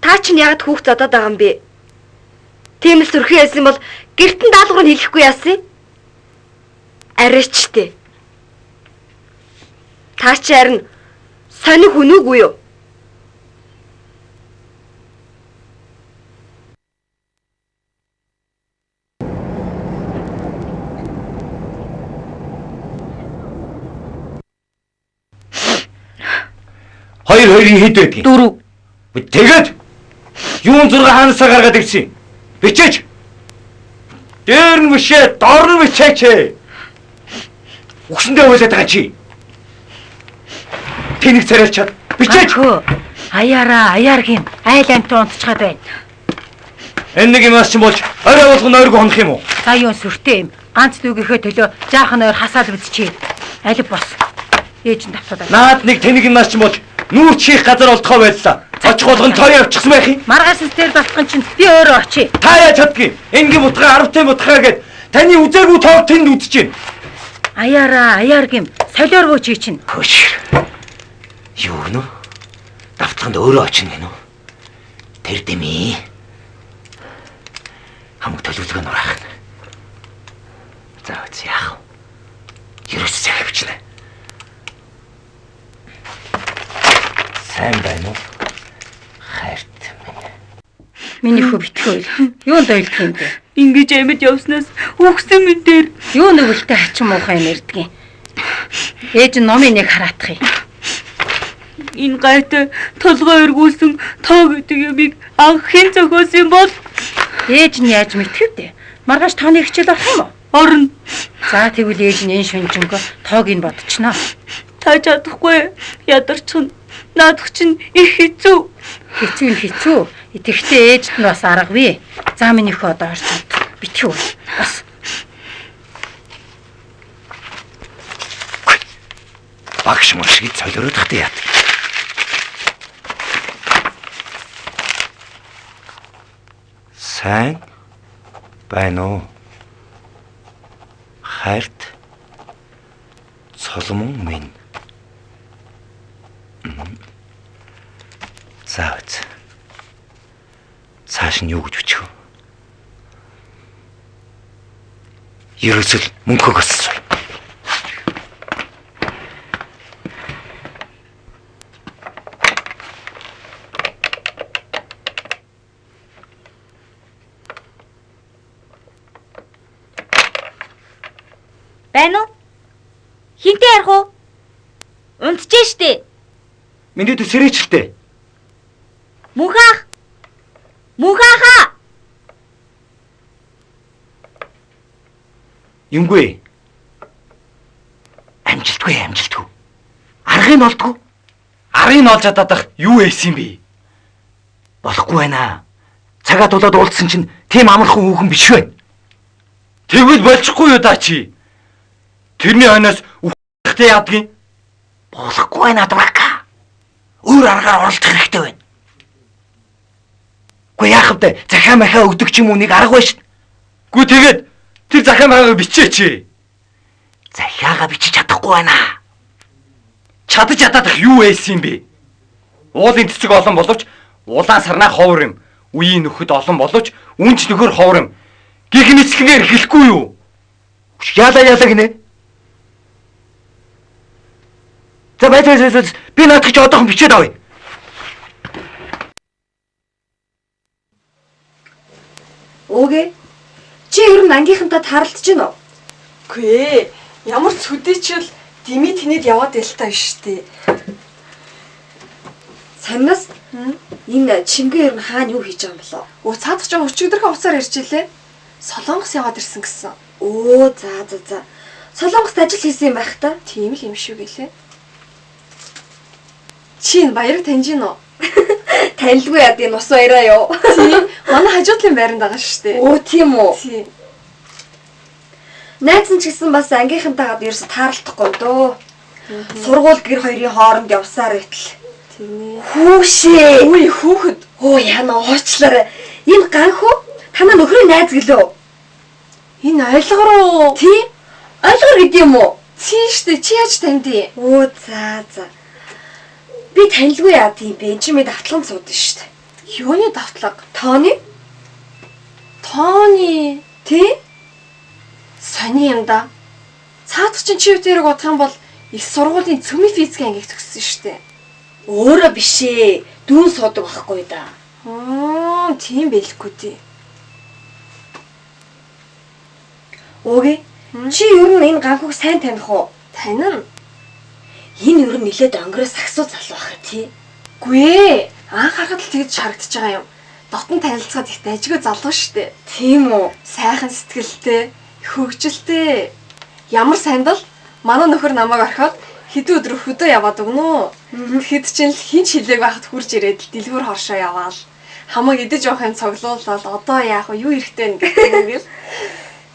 S5: Та чинь яагаад хүүхд зодоод байгаа юм бэ? Тийм л сөрхий байсан бол гэртэн даалгавар нь хэлэхгүй яасан юм? Арайчтэй. Та чи харин сони хүн үгүй юу?
S4: Хоёр хоёрын хэд байдгийг?
S1: 4.
S4: Тэгээд юун 6 хаанасаа гаргаад ирсэн? Бичээч. Дээр нь бишээ, доор нь бичээч. Үгсэндээ уйлаад байгаа чи. Тэнэг царайлж чад. Бичээч.
S1: Аяараа, аяар гин. Айл амт унтчихад байна.
S4: Энэ нэг юмас чинь болж орой болгон ойргүй хонох юм уу?
S1: За юу сүртэй юм. Ганц дүүгийнхээ төлөө жаахан ойр хасаал үзчихье. Алив бос. Ээж нь давтаад.
S4: Наад нэг тэнэг юмас чинь болж нүүрч хийх газар олдохоо байлаа. Очих болгон тоо явчихсан байх юм.
S1: Маргааш дээр давтхан чинь би өөрөө очие.
S4: Та яаж чаддгийг? Энгийн бутгаа, 10 тэн бутгаа гэд таны үзээгүй тоог тэнд үзэж байна.
S1: Аяараа, аяар гим. Солиор буу чи чинь.
S4: Хөш. Юу гэнэ? Давтханд өөрөө очино гэнэ үү? Тэр дэмий. Хамаг төлөвлөгөө нураах нь. За үз яах вэ? Ерөөс захиа бичнэ. Сайн байна уу? Хайрт минь.
S1: Миний хөө битгий үйл. Юунд ойлдох юм бэ?
S2: Ингэж амьд явснаас үхсэн минь дээр
S1: юу нүгэлтэй хачин муухай юм ярьдгийг. Ээж нь номын нэг хараатах юм.
S2: Энэ гайтай толгой өргүүлсэн тоо гэдэг юмыг анх хэн зохиосон юм бол?
S1: Ээж нь яаж мэдхэв дээ? Маргааш тооны хичээл орох юм уу?
S2: Орно.
S1: За тэгвэл ээж нь энэ шүнжэнгөө тоог нь бодчихноо.
S2: Та чадахгүй ядарчихна. Наадах чинь их хэцүү.
S1: Хэцүү нь хэцүү. Тэгэхдээ ээжд нь бас аргагүй. За миний хөө одоо орч чад. Битгий үл. Бас.
S4: Багш маш их солиороод тахтай яат. Сайн байна уу? Хайрт Соломон минь. За үз. Цааш нь юу гэж бичих вэ? Ерөөсөл мөнхөг өссөн.
S2: Байна уу? Хинтээ ярих уу? Унтжээ штэ.
S4: Миний төс сэрээчлээ.
S2: Мөнх ах. Мөнх ахаа.
S4: Юмгүй. Амжилтгүй, амжилтгүй. Аргыг нь олдгүй.
S9: Арыг нь олж чадах юу эйсэн юм бэ?
S4: Болохгүй байна. Цагаа тулаад уулзсан чинь тийм амархан хүүхэн биш байна.
S9: Тэгвэл болчихгүй юу даа чи? Тэрний хойноос үхтэй яадгийн.
S4: Болохгүй байна дураака. Өөр аргаар оролдох хэрэгтэй байна. Үгүй яах вэ? Захиа махаа өгдөг ч юм уу нэг арга байна шүү.
S9: Гүү тэгээд тэр захиа махаага бичээч.
S4: Захиагаа бичиж чадахгүй байна.
S9: Чадаж чадах юу эйсэн юм бэ? Уулын цэцэг олон боловч улаан сарнаа ховор юм. Үеийн нөхөд олон боловч үнч нөхөр ховор юм. Гэх мэтлэгээр хэлэхгүй юу?
S4: Яалаа яалаа гинэ. За бай бай бай би наадах чи одоохон бичээд авъя.
S5: Өөгээ. Чи ер нь ангийнхантай тааралдаж гин үү?
S8: Үгүй ээ. Ямар ч хөдөөчл дими тэнэд яваад байлтай биш үү?
S5: Самнаас энэ чингэн ер нь хаана юу хийж байгаа юм болоо?
S8: Өө цаадах жоо өчигдөрхөн уцаар ярьж илээ. Солонгос яваад ирсэн гэсэн.
S5: Өө за за за. Солонгост ажил хийсэн юм байх та?
S8: Тийм л юм шүү гэлээ. Чи энэ баярыг таньж гин үү?
S5: Танилгүй яа тийм ус баяраа юу?
S8: Тийм. Манай хажуудлын байранд байгаа шүү дээ.
S5: Өө тийм үү?
S8: Тийм.
S5: Найз нь ч гэсэн бас ангийнхантайгаа ерөөсө тааралдахгүй дөө. Сургууль гэр хоёрын хооронд явсаар байтал.
S8: Тийм ээ.
S5: Хүүшээ.
S8: Үгүй хүүхэд.
S5: Өө яна уучлаарай. Энэ ганхуу танаа нөхрийн найз гэлөө.
S8: Энэ ойлгор уу?
S5: Тийм. Ойлгор гэдэг юм уу?
S8: Тийм шүү дээ. Чи яаж таньдээ?
S5: Өө за за. Би танилгүй яа тийм бэ? Энд чи мэд автлан суудсан шүү дээ. Юуны давтлага? Тооны? Тооны тий? Сони юм да. Цаадах чинь чи үтэрэг бодох юм бол их сургуулийн цөмийн физикийн ангийг төгссөн шүү дээ.
S1: Өөрөө биш ээ. Дүүн суудаг байхгүй да.
S5: Аа, тийм байлгүй дээ.
S1: Өөге. Чи ер нь энэ ганхуг сайн таних уу?
S5: Танина.
S1: Энэ ер нь нилээд өнгөрөө сагсуу залуу баха тий.
S5: Үгүй ээ. Анх харахад л тэгж харагдаж байгаа юм. Дотн танилцахад их дайжгүй залуу шүү дээ.
S1: Тийм үү?
S5: Сайхан сэтгэлтэй, хөгжилтэй. Ямар сандал манай нөхөр намайг орхиод хэдэн өдөр хөдөө яваад өгнө. Тэгэхэд чинь л хин ч хилээг байхад хурж ирээд л дэлгүүр хоршоо яваал. Хамаг идэж явах юм цоглуулаад одоо яах вэ? Юу хэрэгтэй вэ гэх юм ингээл.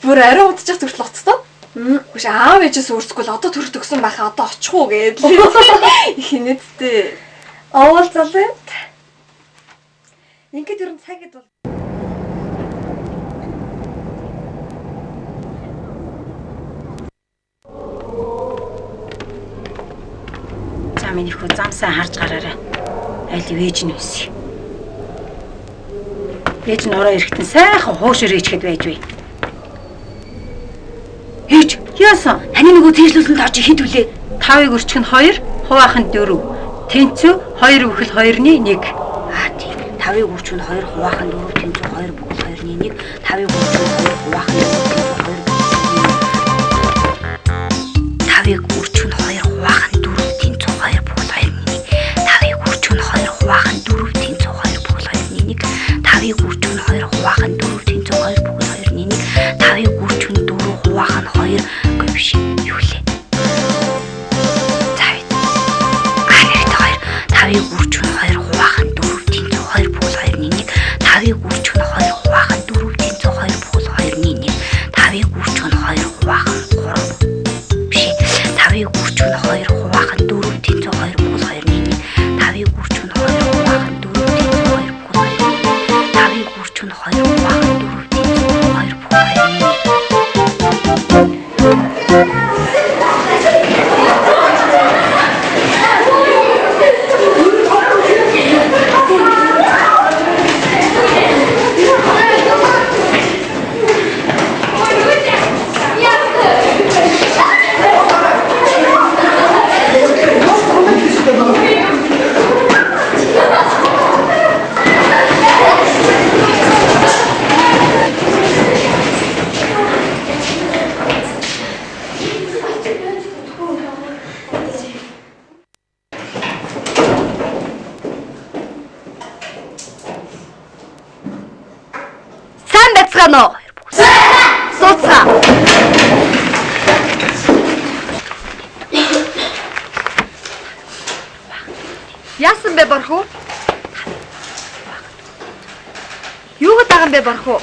S5: Бүр ариун удчих төртөл уцтаа. Үгүй аав ээжээс өөрсөхгүй л одоо төрөх төгсөн байхаа одоо очих уу гээд их инээдтэй.
S1: Овол залуу юм. Ингээд ер нь цаг хэд бол За миний хүү зам сайн харж гараарай. Аль ээж нь үсэ. Ээж нь ороо ирэхдээ сайхан хуушир ичхэд байж бай. Ээж, яасан?
S2: Таны нөгөө цээжлүүлсэн тоо чи хэд вүлээ?
S1: 5-ыг өрчих нь 2, хуваах нь 4. Тэнцүү 2 бүхэл 2-ны 1.
S2: Аа тийм. 5-ыг өрчих нь 2, хуваах нь 4, тэнцүү 2 бүхэл 2-ны 1. 5-ыг өрчих нь 2, хуваах нь 4, тэнцүү 2 бүхэл 2-ны 1. 5-ыг өрчих нь 2, хуваах нь 4, тэнцүү 2 бүхэл 2-ны 1. 5-ыг өрчих нь 2, хуваах нь 4, тэнцүү 2 бүхэл 2-ны 1. 5-ыг өрчих нь 2, хуваах нь 4, тэнцүү 2 бүхэл 2-ны 1. 5-ыг өрчих нь 4, хуваах нь 2 үгүй биш. Юу лээ? За бид. Аа нэртэй 2. 5-ыг өрчих нь 2, хуваах нь 4, тэнцүү 2 бүхэл 2-ны 1. 5-ыг өрчих нь 2, хуваах нь 4, тэнцүү 2 бүхэл 2-ны 1. 5-ыг өрчих нь 2, хуваах нь 3. Биш. 5-ыг өрчих нь 2, хуваах нь 4, тэнцүү 2 бүхэл 2-ны 1. 5-ыг өрчих нь 2, хуваах нь 4, тэнцүү 2 бүхэл 2-ны 1. 5-ыг өрчих нь 2, хуваах нь 4, тэнцүү 2 бүхэл 2-ны 1.
S5: Сайн байцгаана уу? Сууцгаа. Яасан бэ Борхуу? Юуг даган бэ Борхуу?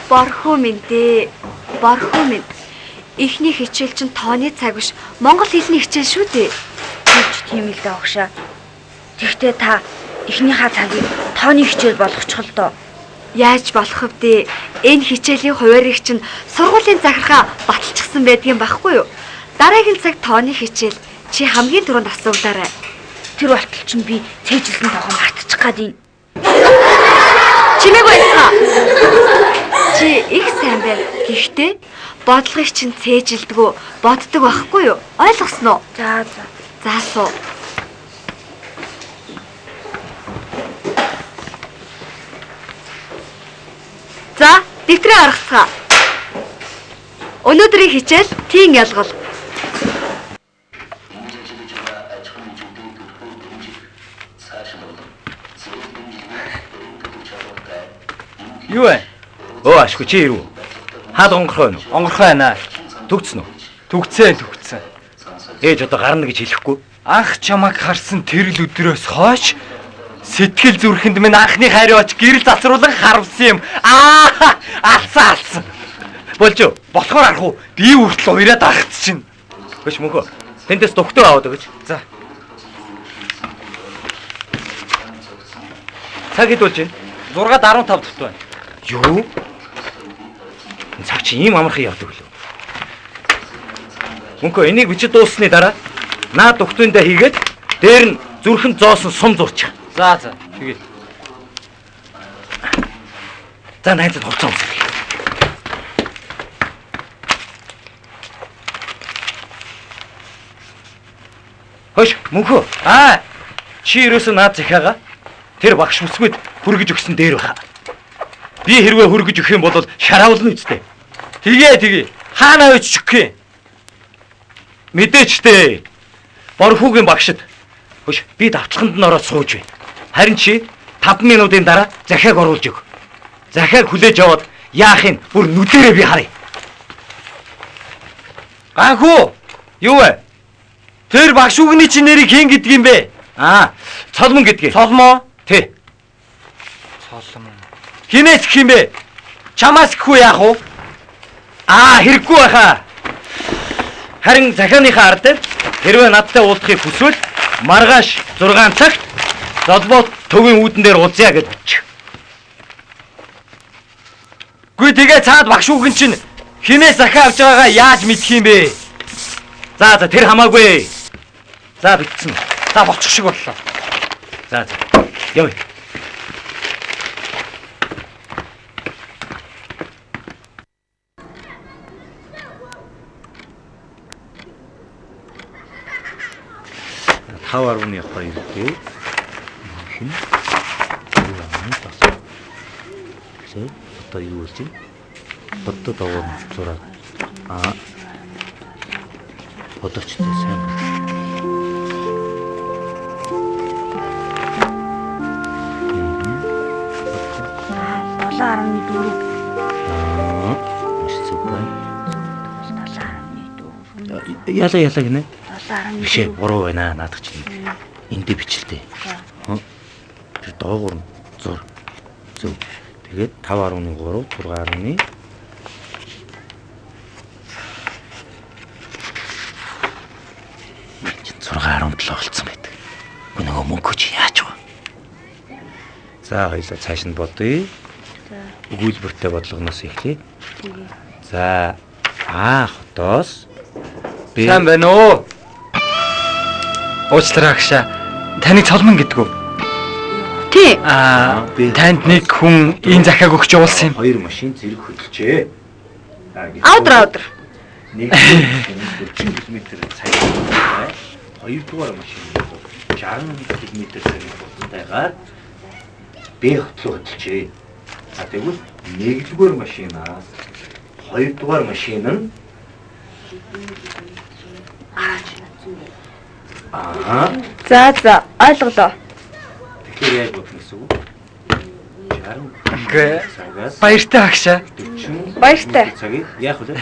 S5: Борхуу минь дээ. Борхуу минь. Эхний хичээл чинь тооны цаг биш. Монгол хэлний хичээл шүү дээ.
S2: Тэгж тийм л дээ огшаа. Тэгтээ та эхнийхээ цагийг тооны хичээл болгочих л доо.
S5: Яаж болох вэ? Энэ хичээлийн хуваарийг чинь сургуулийн захиргаа баталчихсан байдгийн байхгүй юу? Дараагийн цаг тооны хичээл чи хамгийн түрүүнд асуугаарай.
S2: Тэр болтол чинь би цээжилсэн тоогоо мартчих гад юм.
S5: Чимээгүй байцгаа. Чи их сайн байна. Гэхдээ бодлогыг чинь цээжилдэггүй, боддог байхгүй юу? Ойлгосноо?
S2: За за.
S5: За суу. За, дэвтрээ гаргацгаа. Өнөөдрийн хичээл тийм ялгал.
S3: Ингэж ажиллаж байгаа аж ахуйн нэгжүүдийн түлхүүр дэмжих, цааш нь болон зээл дэмжлэгийг өргөдөх чадвартай
S9: Юу вэ?
S4: Өө ашгүй чи ирв. Хаад онгорхой байна уу?
S9: Онгорхой байна.
S4: Төгцсөн үү?
S9: Түгцэн түгцэн.
S4: Ээж одоо гарна гэж хэлэхгүй.
S9: Анх чамайг харсан тэр л өдрөөс хойш сэтгэл зүрхэнд минь анхны хайрын оч гэрэл засруулан харавсан юм. Аа алсан алсан.
S4: Болж юу?
S9: Болохоор арах уу? Би хүртэл уяраад ахт чинь.
S4: Хөш мөнхөө. Тэндээс дугтуу аваад өгч.
S9: За.
S4: Цаг хэд болж байна?
S9: 6:15 дутуу байна.
S4: Юу? Цаг чи ийм амархан явдаг лөө. Мөнхөө энийг бичиж дууссаны дараа наад дугтуундаа хийгээд дээр нь зүрхэнд зоосон сум зурчих.
S9: За за. Тэгээд.
S4: За найзад хувцас өмсөх. Хөөш мөнхөө.
S9: Аа,
S4: чи ерөөсөө наад захиагаа тэр багш бүсгүйд хүргэж өгсөн дээр байхаа. Би хэрвээ хүргэж өгөх юм бол шараавлна үстэй.
S9: Тэгээ тэгээ. Хаана авчиж өгөх юм?
S4: Мэдээч дээ. Борхүүгийн багшд. Хөөш би давталханд нь ороод сууж байна. Харин чи 5 минутын дараа захиаг оруулж өг. Захиаг хүлээж аваад яах юм бүр нүдэрээ би харъя.
S9: Ганхүү.
S4: Юу вэ?
S9: Тэр багш үгний чинь нэрийг хэн гэдэг юм бэ?
S4: Аа, Цолмон гэдгийг.
S9: Цолмоо?
S4: Тий.
S9: Цолмон. Хинээс гэх юм бэ? Чамаас гэх үү яах вэ?
S4: Аа, хэрэггүй байхаа. Харин захианыхаа ар дээр хэрвээ надтай уулзахыг хүсвэл маргааш 6 цагт Золбоо төвийн үүдэн дээр уулзъя гэж бичих.
S9: Гүй тэгээ цаад багш үгэн чинь хинээс захиа авч байгаагаа яаж мэдэх юм бэ?
S4: За за тэр хамаагүй. За битсэн.
S9: За болчих шиг боллоо.
S4: За за. Явъя. Тав арвны хоёр дээр хин 4.7. Тэгэхээр одоо юу болж байна? Боддод давуу 6. Аа. Бодогчтой сайн байна.
S2: 7.4.
S4: Аа, маш зөв байна.
S2: 7.4.
S4: Яла яла гинэ.
S2: 7.4.
S4: Биш ээ, буруу байна наадах чинь. Энд бичлээ. Тэр доогуур нь зур. Зөв. Тэгээд 5.3, 6. Чин 6.7 болцсон байдаг. Үгүй нөгөө мөнгө чи яаж вэ? За хоёлаа цааш нь бодъё. Өгүүлбэртэй бодлогоноос эхлэе. За А хотоос Б
S9: Сайн байна уу? Уучлаарай агшаа. Таныг Цолмон гэдэг үү?
S2: Тий.
S9: Аа, танд нэг хүн энэ захиаг өгч явуулсан юм.
S4: Хоёр машин зэрэг хөдөлжээ.
S5: Аудр аудр.
S4: Нэг 40 км цаг. Хоёрдугаар машин 60 км цагийн хурдтайгаар Б хот руу хөдөлжээ. А тэгвэл нэгдүгээр машинаас хоёрдугаар машин нь Аа.
S5: За за ойлголоо.
S4: Тэгэхээр яаж бодно гэсэн үг? 60
S9: Үгүй.
S4: цагаас
S9: Баяртай агшаа.
S4: 40
S5: Баяртай.
S4: цагийг яах вэ?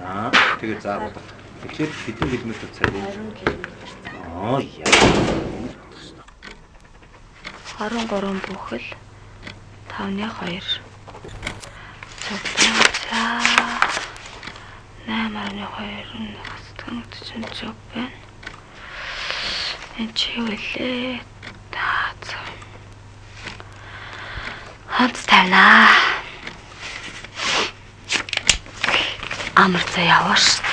S4: Аа. Тэгээд заа бодох. Тэгэхээр хэдэн километр цагийг Аа яа.
S2: 23 бүхэл 5.2. За 8.2 нь 40 зөв байна. Энд чи юу вэ? За. Ханц тавина. Амар за яваа шүү.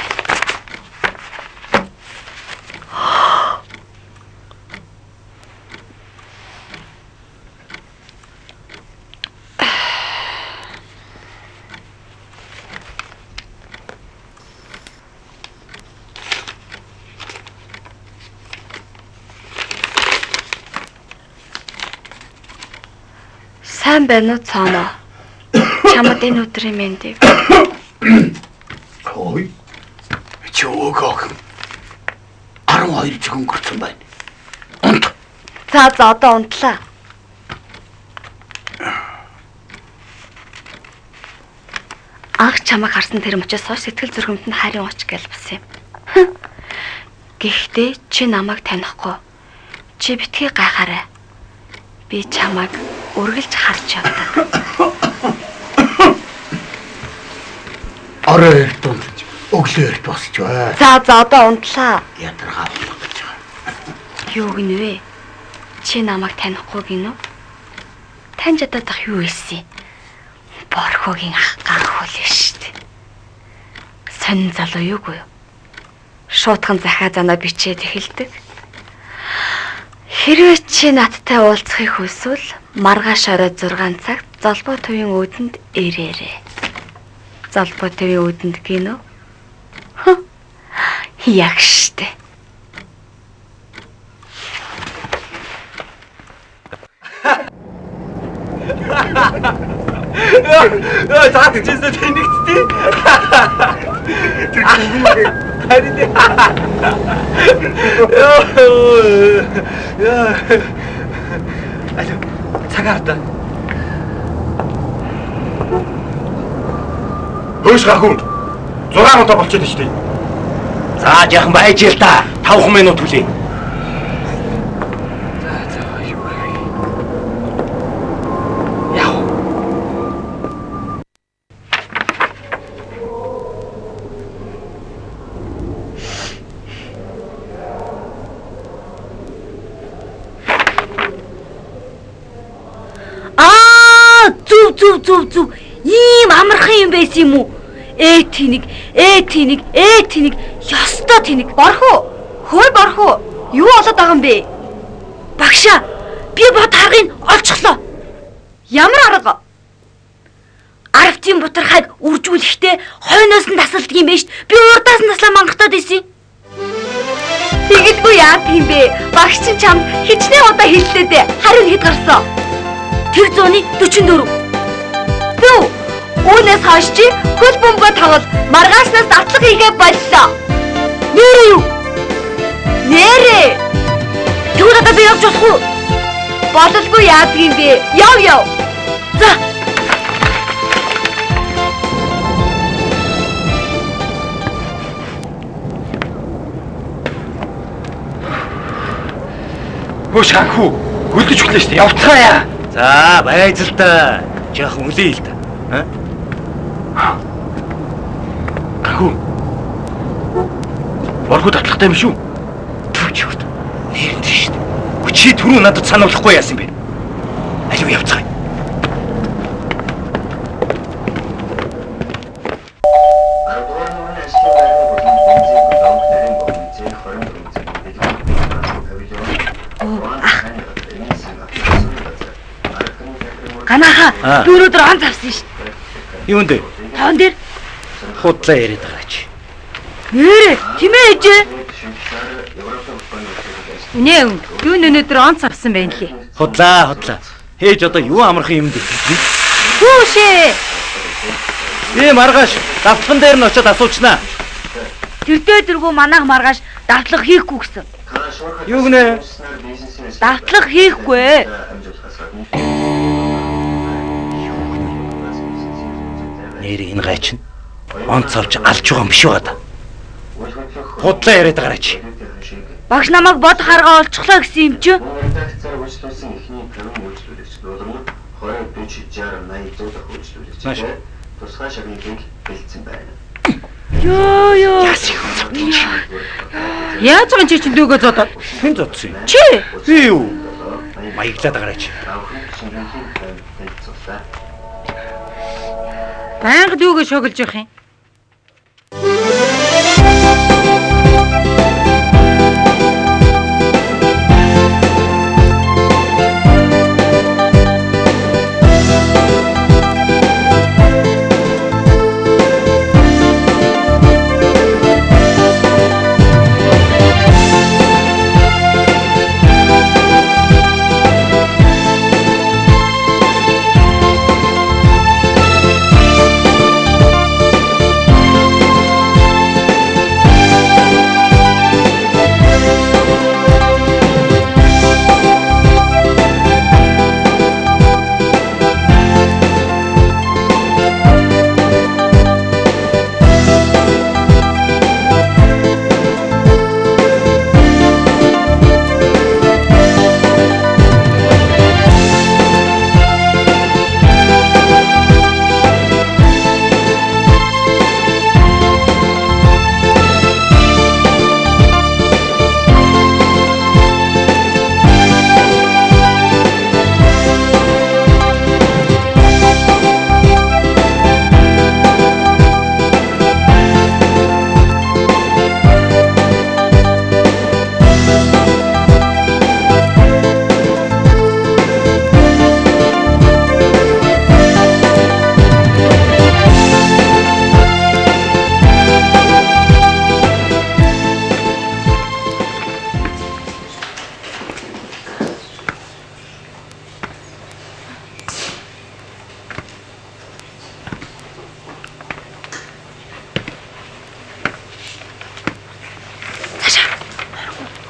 S2: Сайн байна уу цаана? Чамд энэ өдрийн мэндийг.
S11: Ой. Чи өг охин. 12 цаг өнгөрсөн байна. Унт.
S5: За за одоо унтлаа.
S2: Анх чамайг харсан тэр мөчөөс хойш сэтгэл зүрхэмд нь харин ууч гэл болсон юм. Гэхдээ чи намайг танихгүй. Чи битгий гайхаарай. Би чамайг үргэлж харж явдаг.
S11: Орой эрт унтаж өглөө эрт босч бай.
S5: За за одоо унтлаа.
S11: Ядаргаа болох гэж байгаа.
S2: Юу гинэ вэ? Чи намайг танихгүй гинөө? Таньж чадаад ах юу байсан юм? Борхогийн ах ганхуул шүү дээ. Сонин залуу юугүй юу?
S5: Шуутхан захиа занаа бичээд эхэлдэг. Хэрвээ чи надтай уулзахыг хүсвэл маргааш орой 6 цагт Золбоо төвийн үүдэнд ирээрэй. Золбоо төвийн үүдэнд гинөө? Яг штэ.
S6: За тэгжээсээ тэнэгтдээ. Тэр харин яа. Алло, цагаар да.
S10: Хөөш гахүн. 6 удаа болчиход шүү дээ.
S4: За жаахан байж л та. 5 минут хүлээ.
S6: За за юу вэ? Яа.
S2: Аа, зүв зүв зүв зүв. Ийм амархан юм байсан юм уу? Ээ тэнэг, ээ тэнэг, ээ тэнэг, ёстой тэнэг.
S5: Борхоо. Хөөе борхоо. Юу болоод байгаа юм бэ?
S2: Багшаа, би бод аргыг олчихлоо.
S5: Ямар арга?
S2: Аравтын бутархайг үржүүлэхдээ хойноос нь тасалдаг юм байна шүү. Би урдаас нь таслаа мангатаад исэн.
S5: Тэгэлгүй яадаг юм бэ? Багш чинь чамд хичнээн удаа хэллээ дээ. Хариу нь хэд гарсан?
S2: Тэр зууны 44.
S5: Зөв. Үүнээс хойш чи хөл бөмбөгөө тоглол маргааснаас давтлага хийгээ боллоо.
S2: Нээрээ юу?
S5: Нээрээ.
S2: Тэгвэл одоо би явж болох уу?
S5: Бололгүй яадаг юм бэ? Яв яв.
S2: За.
S9: Хөөш ханхүү. Хөлдөж өглөө шүү дээ. Явцгаая.
S4: За байж л та. Жаахан хүлээе л та. Аа?
S10: Гахүн. Борхоо татлагтай юм шүү.
S4: Түвч юу. Нэрэн тийм шүү дээ. Чи түрүү надад сануулахгүй яасан бэ? Алив явцгаая.
S2: Ганаха би өнөөдөр он завсан шүү дээ.
S4: Юунд вэ?
S2: Тоон дээр
S4: худлаа яриад байгаа чи.
S2: Нээрээ, тийм ээ ээжээ.
S1: Үнэ юу өнөөдөр он завсан байх лээ.
S4: Худлаа, худлаа. Ээж одоо юу амархан юмд итгэв?
S1: Хүүшээ.
S4: Ээ маргааш давтхан дээр нь очиод асуучнаа.
S2: Тэрдээ дэргүү манайх маргааш давтлага хийхгүй гэсэн.
S4: Юу гинэ?
S2: Давтлага хийхгүй.
S4: Нэр энэ гай чинь онц авч алж байгаа юм биш байгаа да. Худлаа яриад байгаарай чи.
S2: Багш намайг бод харгаа олчихлоо гэсэн юм чи.
S4: Нааш.
S2: Йоо ёо.
S1: Яаж байгаа чи чинь дүүгөө зодоод?
S4: Хэн зодсон юм?
S1: Чи.
S4: Би юу? Маяглаад байгаарай чи.
S1: Байнга дүүгөө шоглож явах юм.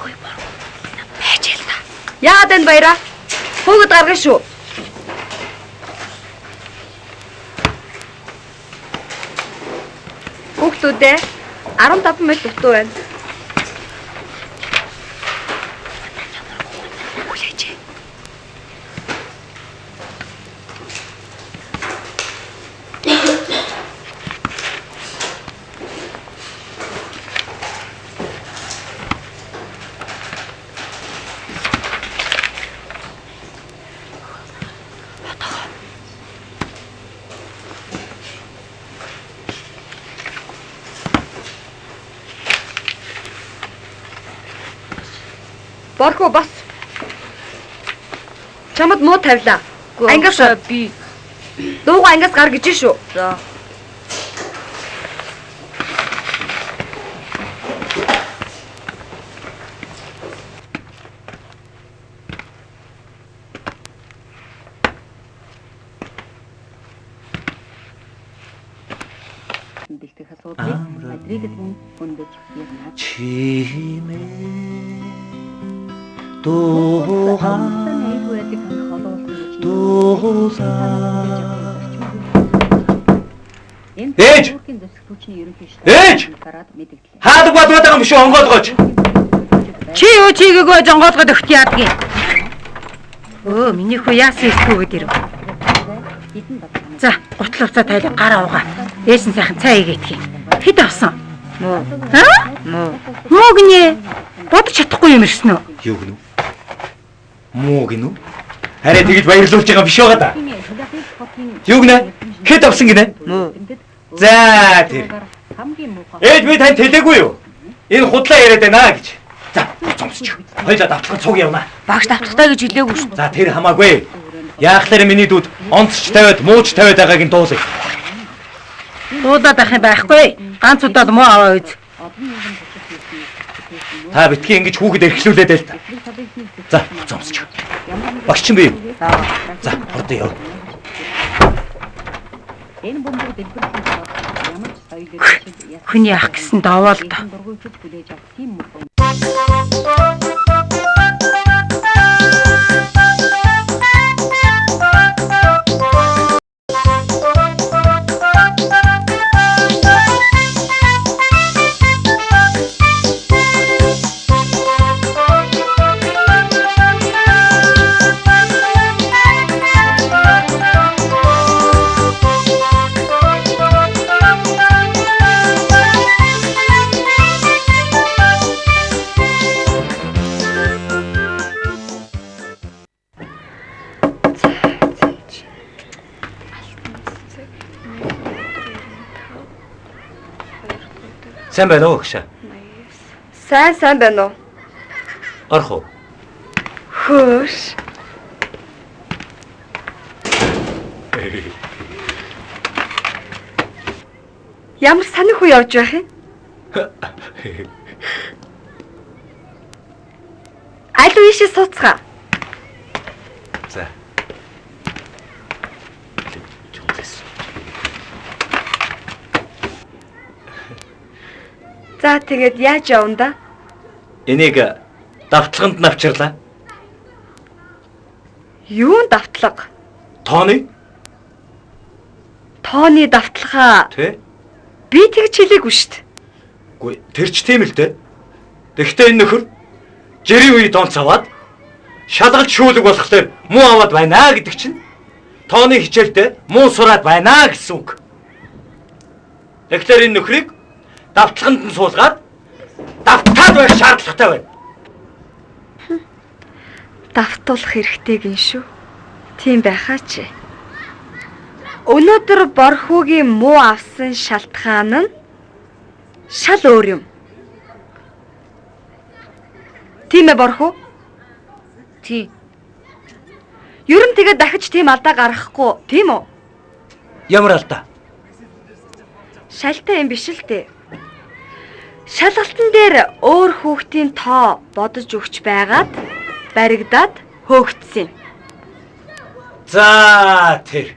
S2: Хөөе бороо. Байж л та.
S5: Яагаад энэ баяраа? Хүүхэд гаргана шүү. Хүүхдүүдээ 15 мэл дутуу байна.
S2: Хүлээж.
S5: Борхоо бас. Чамд муу тавилаа. Ангиас
S2: би
S5: дууга ангиас гар гэж шүү.
S2: За.
S1: Бэлтгэх асуудлыг Мадридэд мөн хөндөж ярина.
S4: Чимээ дууга дуулаа. Ээж! Ээж! Хаадаг бодоод байгаа юм шүү онгойлгооч.
S1: Чи юу чигээгүй жонгоолгоод өгт яадгийн. Өө миний хүү яасан искүүгээд ирэв. За гутал уцаа тайлаа гар авгаа. Ээж нь сайхан цай хийгээд юм. Хэд авсан? Муу. Аа? Муу. Муу гинэ. Бодож чадахгүй юм ирсэн үү?
S4: Юу гинүү? Муу гинүү? Арай тэгж баярлуулж байгаа биш байгаа да. Юу гинэ? Хэд авсан гинэ?
S1: Муу.
S4: За тэр. Ээж би танд хэлээгүй юу? Энэ худлаа яриад байна гэж. За зомсч. Хоёлаа давталганд цуг явна.
S2: Багш давтахтай гэж хэлээгүй шүү.
S4: За тэр хамаагүй. Яахлаар миний дүүд онцч тавиад мууч тавиад байгааг нь дуулъя.
S1: Дуулаад байх юм байхгүй. Ганц удаад муу аваа үз.
S4: Та битгий ингэж хүүхэд эрхлүүлээд байл та. За зомсч. Багш чинь би. За хурдан яв.
S1: Энэ бөмбөг дэлбэрсэн ямар ч соёл иргэншил Хүний ах гэсэн довоол доо. Хүлээж авах тийм мөн.
S4: Сайн байна уу гшаа?
S5: Сайн сайн байна уу?
S4: Орох уу?
S5: Хөөш. Ямар сонир хүү явж байх юм? Аль үеишээ сууцгаа.
S4: За.
S5: За тэгээд яаж явна да?
S4: Энийг давталганд навчарлаа.
S5: Юун давтлага?
S4: Тооны?
S5: Тооны давталгаа.
S4: Тэ?
S5: Би тэгж хэлээгүй шүү дээ.
S4: Үгүй тэр ч тийм л дээ. Тэгэхдээ энэ нөхөр жирийн үе донц аваад шалгалт шүүлэг болохоор муу аваад байна гэдэг чинь тооны хичээлдээ муу сураад байна гэсэн үг. Тэгэхээр энэ нөхрийг давталганд нь суулгаад давтаад байх шаардлагатай байна.
S5: Давтуулах хэрэгтэй гин шүү. Тийм байхаа чи. Өнөөдөр Борхүүгийн муу авсан шалтгаан нь шал өөр юм. Тийм ээ Борхүү?
S2: Тийм.
S5: Ер нь тэгээд дахиж тийм алдаа гаргахгүй, тийм үү?
S4: Ямар алдаа?
S5: Шалтай юм биш л дээ. Шалгалтан дээр өөр хүүхдийн тоо бодож өгч байгаад баригдаад хөөгдсөн юм.
S4: За тэр.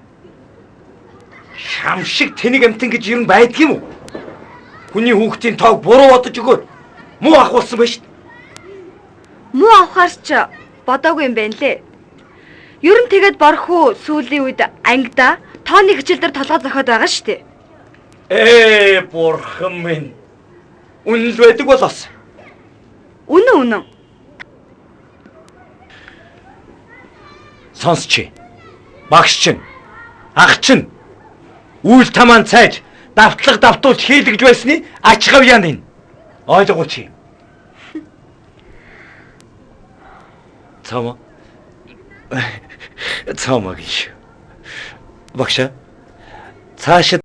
S4: Шам шиг тэнэг амтан гэж ер нь байдаг юм уу? Хүний хүүхдийн тоог буруу бодож өгөөд муу ахуулсан байж шүү дээ.
S5: Муу авахаар ч бодоогүй юм байна лээ. Ер нь тэгээд борхуу сүүлийн үед ангида тооны хичээл дээр толгой зохиод байгаа шүү дээ.
S4: Ээ, бурхан минь. Үнэн л байдаг болоос.
S5: Үнэн үнэн.
S4: Сонсч. Багш чинь, ах чинь үйл тамаан цайж давтлага давтуулж хийлгэж байсны ач гавьяан энэ. Ойлгооч. Цаама. Цаама гэж. Багшаа. Цаашид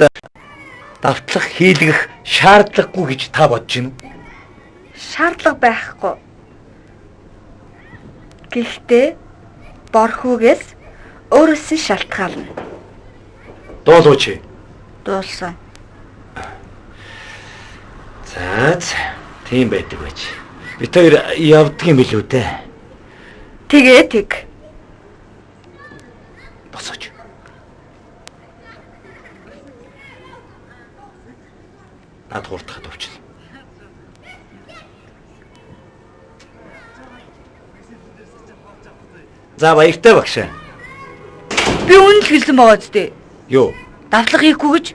S4: давтлах хийлгэх шаардлагагүй гэж та бодож байна уу?
S5: Шаардлага байхгүй. Гэхдээ борхүүгээс өөрөөс нь шалтгаална.
S4: Дуулууч.
S5: Дуулсан.
S4: За тийм байдаг байж. Бид хоёр явдаг юм билүү дээ.
S5: Тэгээ тэг.
S4: Босооч. Над гуртахад өвчин. За баяртай багшаа.
S2: Би үнэн л хэлсэн байгаа зү.
S4: Юу?
S2: Давтлага хийхгүй гэж.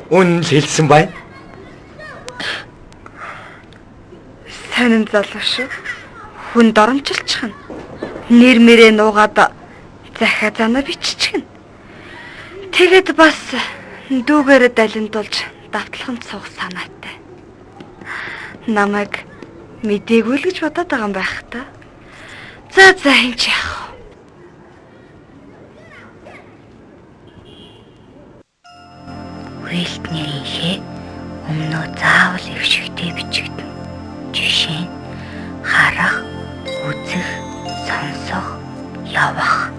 S4: Үнэн л хэлсэн байна.
S5: Сонин залуу шүү. Хүн доромжилчихна. Нэр мэрээ нуугаад захиа занаа биччихнэ. Тэгээд бас дүүгээрээ далиндуулж давталханд суух санаатай. Намайг мдээгүй л гэж бодоод байгаа юм байх та. За за энэ ч яах вэ?
S2: Үрэлт нэрийнхээ өмнөө заавал их шигтэй бичигдэнэ. Жишээ нь харах, үзэх, сонсох, явах.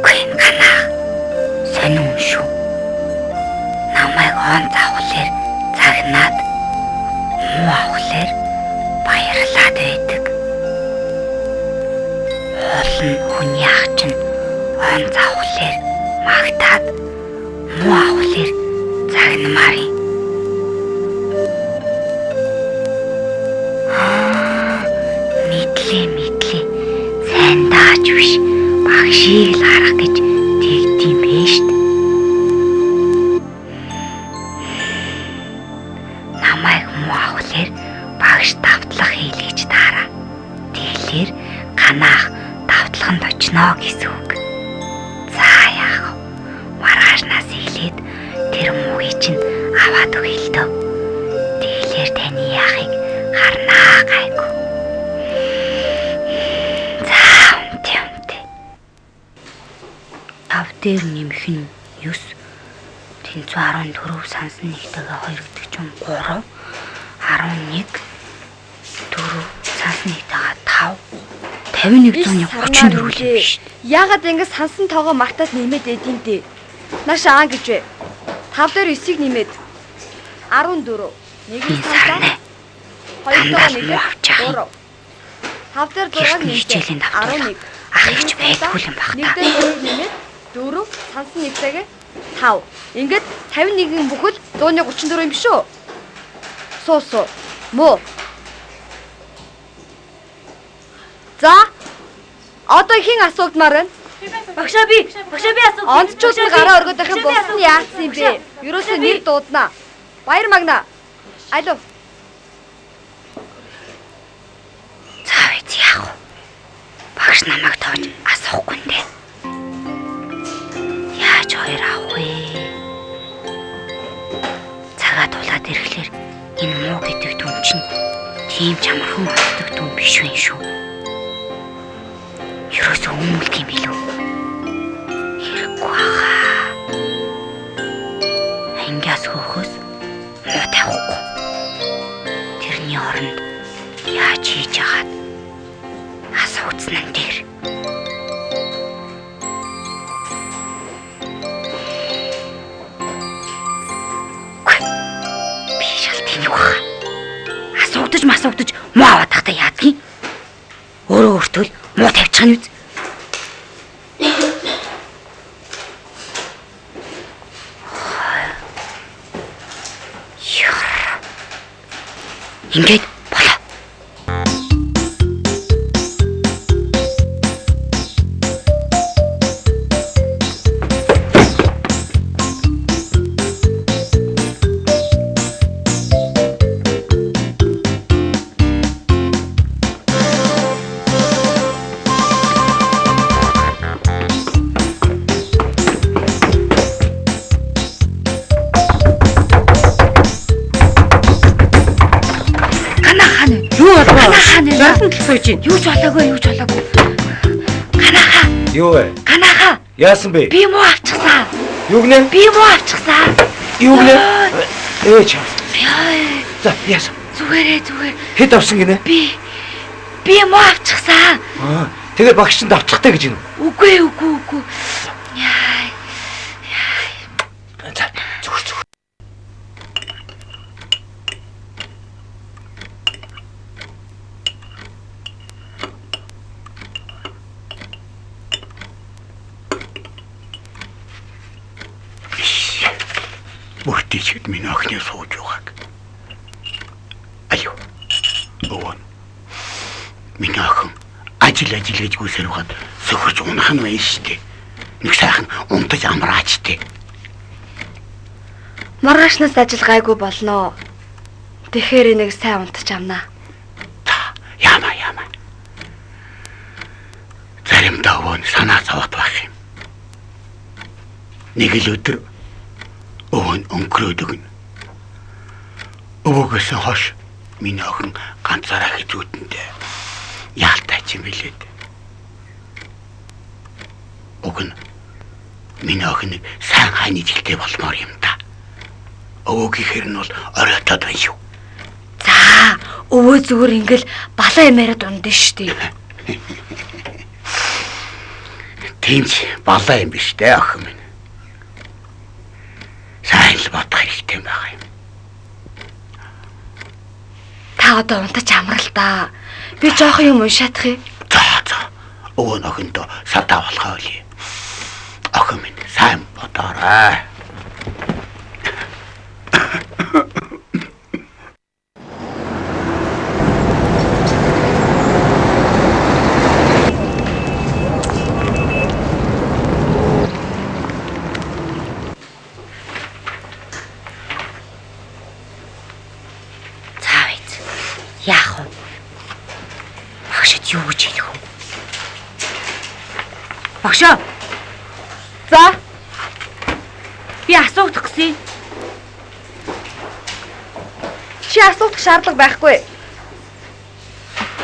S2: Гүн ганаа. Сонин шүү. Намайг он завхлаар загнаад муу авахлаар баярлаад байдаг. Уул нь хүний ах чинь он завхлаар магтаад муу авахлаар загнамаар юм. Мэдлээ мэдлээ. Сайн даач биш. Багшийг л харах гэж тэгдэм бэ штт. Намайг муу авахлаар багш давтлах хийлгэж таараа. Тэглэр ганаах давтлаханд очно гэсэн үг. За яах вэ? Маргаашнаас эхлээд тэр муугийг чинь аваад өгье л дөө. Тэглэр таны яахыг харнаа гайгүй. За үнтэй үнтэй. Тав дээр нэмэх нь 9 тэнцүү 14 сансан нэгтэйгээ 2 гэдэг чинь 3 11 4 сансан нэгтэйгээ 5 5134 юм биш.
S5: Яагаад ингэ сансан тоогоо мартаад нэмээд эдийн дээ. Нааша аан гэж вэ. 5 дээр 9-ийг нэмээд 14. 1
S2: сарнай.
S5: 2
S2: Дандаа
S5: дээр
S2: муу авч яах юм.
S5: 3. 5 дээр 6-ыг
S2: Гэрт хичээлийн
S5: нэмээд
S2: давтуулах
S5: 11.
S2: ах ихч байдгүй юм баг
S5: 1
S2: та.
S5: дээр 2-ыг нэмээд 4 сансан нэгтэйгээ 5. Ингээд 51 бүхэл 134 юм биш үү? Суу суу. Муу. За. Одоо хэн асуултмаар байна?
S2: Багшаа би, багшаа би асуу.
S5: Онцчууд нь гараа өргөд байх юм бус нь яатсан юм бэ? Ерөөсөө нэр дуудана. Баяр магна. Алло.
S2: Заав эз яах вэ? Багш намайг тоож асуухгүй нэ. Яаж хоёр авах вэ? Цагаа тулаад ирэхлээр энэ муу гэдэг дүн чинь тийм ч амархан олддог дүн биш вэ шүү. Ерөөсөө өмөлг юм билүү? Хэрэггүй хаа. Ангиас хөөхөөс муу тавихгүй. Тэрний оронд яаж хийж яагаад асууцсан нь дээр. Үгүй. Би шал тэнэг баха. Асуугдаж масуугдаж муу аваад тахта яадгийг. Өөрөө өөртөө л муу тавьчих нь үз. Ингээд болоо.
S1: Сууж байна.
S2: Юу ч болоогүй, юу ч болоогүй. Ганаха.
S4: Юу вэ?
S2: Ганаха.
S4: Яасан бэ?
S2: Би муу авчихсан.
S4: Юу гинэ?
S2: Би муу авчихсан.
S4: Юу гинэ? Ээ чаа.
S2: Яа.
S4: За, яасан?
S2: Зүгээрээ, зүгээр.
S4: Хэд авсан гинэ?
S2: Би муу авчихсан.
S4: Аа, тэгээд багш чинь давтахтай гэж юм.
S2: Үгүй, үгүй, үгүй. Яа.
S4: За, зүгээр зүгээр.
S11: Мөртийчгэд минь охины сууж байгааг. Аюу. Өвөн. Миний охин ажил ажил гэж гүйсээр байгаад сөхөрч унах нь байна шүү дээ. Нэг сайхан унтаж амраач дээ.
S5: Маргаашнаас ажил гайгүй болноо. Тэгэхээр нэг сайн унтаж амнаа.
S11: За, яама яама. Заримдаа өвөн санаа зовоод байх юм. Нэг л өдөр өвөн өнгөрөөд өгнө. Өвөөгөөс хойш миний охин ганцаараа хэзүүтэндээ яалтай ч юм билээ. Уг нь миний охин сайн хань ижилтэй болмоор юм да. Өвөөгийнхэр нь бол оройтоод байна шүү.
S2: За, өвөө зүгээр ингээл балаа юм яриад ундаа шүү дээ.
S11: Тийм ч балаа юм биш дээ охин минь. Сайн л бодох хэрэгтэй байгаа юм.
S5: Та одоо унтаж амрал та. Би жоохон юм уншаадах юм.
S11: За за. Өвөө нөхөндөө садаа болохоо үлээ. Охин минь сайн бодоорой.
S2: Яах вэ? Багшид юу гэж хэлэх вэ? Багшаа.
S5: За.
S2: Би асуух гэсэн.
S5: Чи асуух шаардлага байхгүй.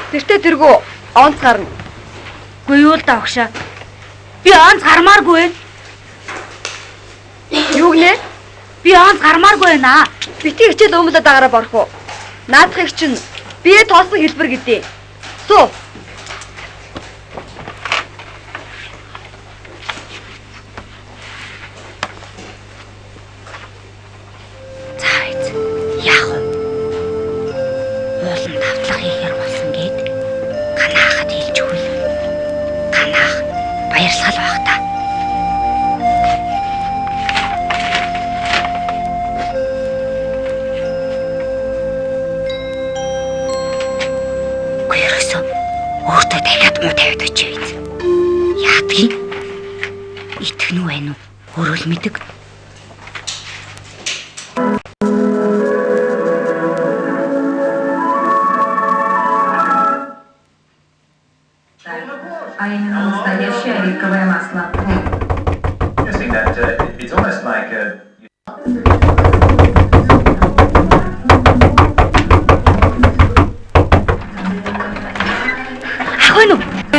S5: Тэртээ тэргүү онц гарна.
S2: Үгүй юу л да багшаа. Би онц гармааргүй байна.
S5: Юу гинэ?
S2: Би онц гармааргүй байна.
S5: Битгий хичээл өмлөд агараа борох уу? Наадахыг чинь бие тоосон хэлбэр гэдэг. Суу.
S2: За биз. Яах вэ? Уулын давтлага хийхээр болсон гэд ганаахад хэлж өгвөл. Ганаах баярлал байх та. Өөртөө дахиад муу тавиад очив биз. Яадгийг итгэн үү байна уу? Өөрөө л мэдэг.
S8: А именно настоящее оливковое масло.
S12: It's almost like a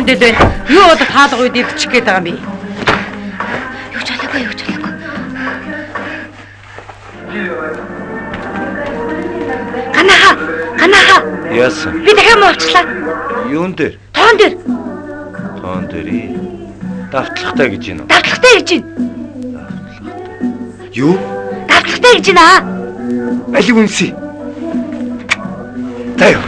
S1: Дэлээ. Юу одоо таалга үед идчих гээд байгаа юм бэ?
S2: Юу ч болоогүй, юу ч болоогүй. Ганаха, ганаха.
S4: Яасан?
S2: Би дахиад муу авчлаа.
S4: Юун дээр?
S2: Тоон дээр.
S4: Тоон дээр. Давтлагтай гэж байна уу?
S2: Давтлагтай гэж байна.
S4: Юу?
S2: Давтлагтай гэж байна.
S4: Алиг үнсий. Таяа.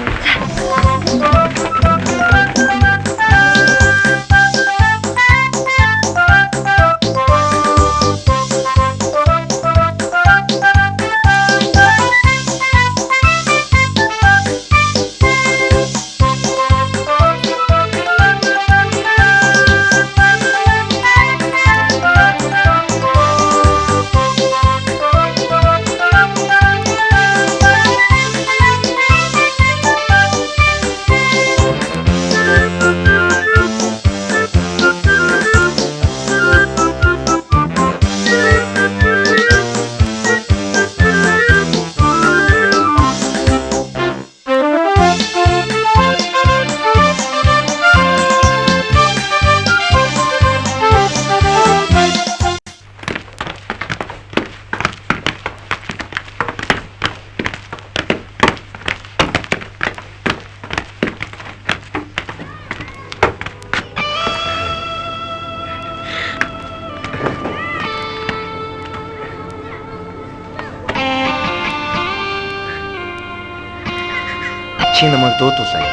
S4: Чи намайг дуудуулаа.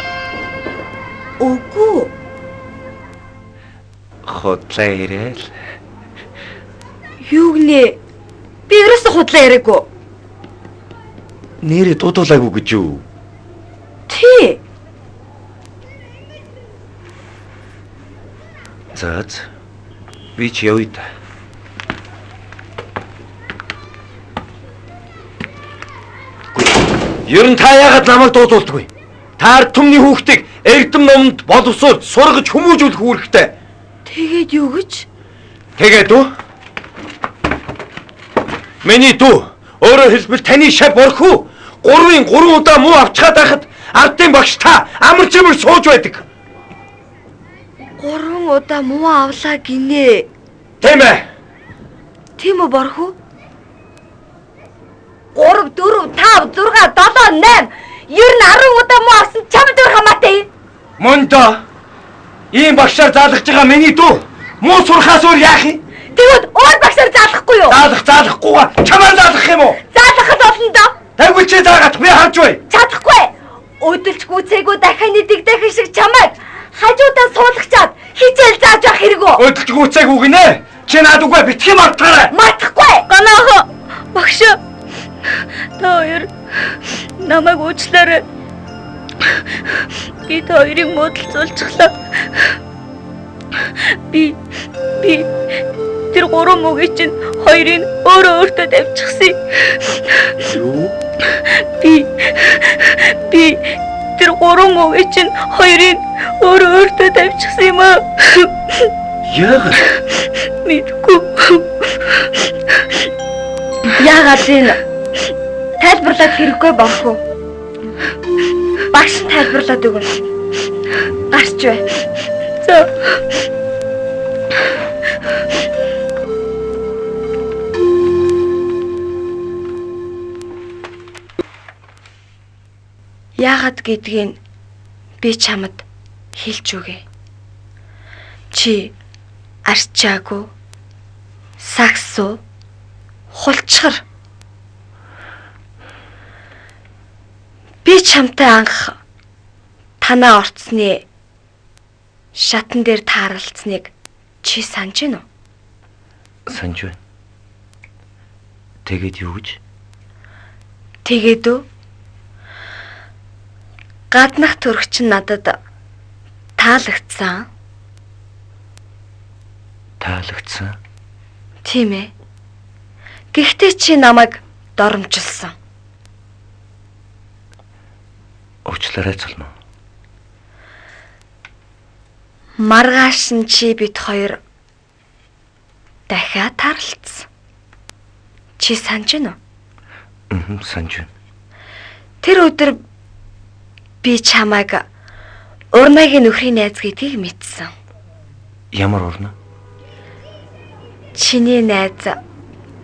S2: Үгүй.
S4: Худлаа яриа л.
S2: Юу гинэ? Би ерөөсөө худлаа яриаггүй.
S4: Нэрээ дуудуулаагүй гэж юу?
S2: Тий.
S4: За. Би ч явъя та. Ер нь та яагаад намайг дуудуулдаггүй? Та ард түмний хүүхдийг эрдэм номонд боловсруул сургаж хүмүүжүүлэх үүрэгтэй.
S2: Тэгээд юу гэж?
S4: Тэгээд үү? Миний дүү өөрөөр хэлбэл таны шав борхуу 3-ын 3 удаа муу авчгаад байхад ардын багш та амар чимэр сууж байдаг.
S5: 3 удаа муу авлаа гинэ.
S4: Тийм ээ.
S5: Тийм үү борхуу?
S2: 3 4 5 6 7 8 ер нь 10 удаа муу авсан чамд өөр хамаатай.
S4: Мөн доо. Ийм багшаар заалгаж байгаа миний дүү муу сурахаас өөр яах юм?
S2: Тэгвэл өөр багшаар заалгахгүй юу?
S4: Заалгахгүйгаа чамаар заалгах юм уу?
S2: Заалгахад болно доо.
S4: Тэгвэл чи заагаад би харж бай.
S2: Чадахгүй. Өдөлж гүцээгүй дахианы дэгдэхэн шиг чамайг хажуудаа суулгачаад хичээл зааж явах хэрэгүү.
S4: Өдөлж гүцээгүй гинэ. Чи наад үгүй битгий мартаарай.
S2: Мартахгүй.
S5: Ганааха багш та хоёр намайг уучлаарай. Би та хоёрыг муудалцуулчихлаа. Би тэр 3 мөгийг чинь хоёрыг өөрөө өөртөө тавьчихсан.
S4: Юу?
S5: Би тэр 3 мөгийг чинь хоёрыг өөрөө өөртөө тавьчихсан юм аа.
S4: Яагаад?
S5: Мэдгүй.
S2: Яагаад энэ тайлбарлаад хэрэггүй борхуу. Багш нь тайлбарлаад өгнө. Гарч бай.
S5: За. Яагаад гэдгийг би чамд хэлж өгье. Чи арчаагүй, сагсуу, хулчгар. Би чамтай анх танаа орцны шатан дээр тааралцсныг чи санаж байна уу?
S4: Санаж байна. Тэгээд юу гэж?
S5: Тэгээд үү? Гаднах төрөгч нь надад таалагдсан.
S4: Таалагдсан?
S5: Тийм ээ. Гэхдээ чи намайг доромжилсан.
S4: Уучлаарай Цолмоо.
S5: Маргааш нь чи бит хоёр дахиад тааралцсан. Чи санаж байна
S4: уу? Санаж байна.
S5: Тэр өдөр би чамайг Урнагийн нөхрийн найз гэдгийг мэдсэн.
S4: Ямар урна?
S5: Чиний найз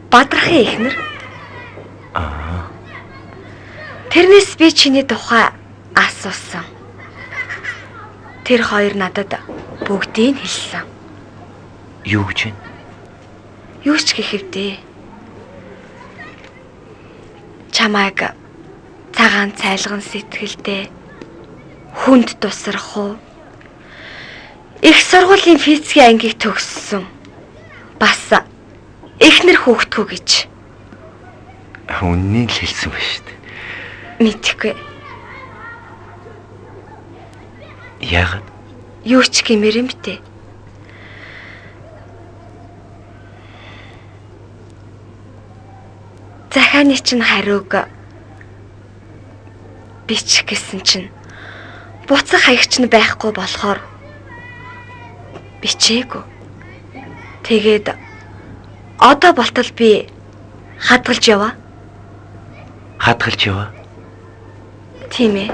S5: Бадрахын эхнэр.
S4: Аа.
S5: Тэрнээс би чиний тухай асуусан. Тэр хоёр надад бүгдийг хэлсэн.
S4: Юу гэж вэ?
S5: Юу ч гэхэвдээ. Чамайг цагаан цайлган сэтгэлдээ хүнд тусрах уу? Их сургуулийн физикийн ангийг төгссөн. Бас эхнэр хүүхдгүү гэж.
S4: Үннийг л хэлсэн ба шүү дээ.
S5: Мэдэхгүй.
S4: Яагаад?
S5: Юу ч гэмээр юм бтэ. Захааны чинь хариуг бичих гэсэн чинь буцах хаягч нь байхгүй болохоор бичээгүй. Тэгээд одоо болтол би хадгалж яваа.
S4: Хадгалж яваа?
S5: Тийм ээ.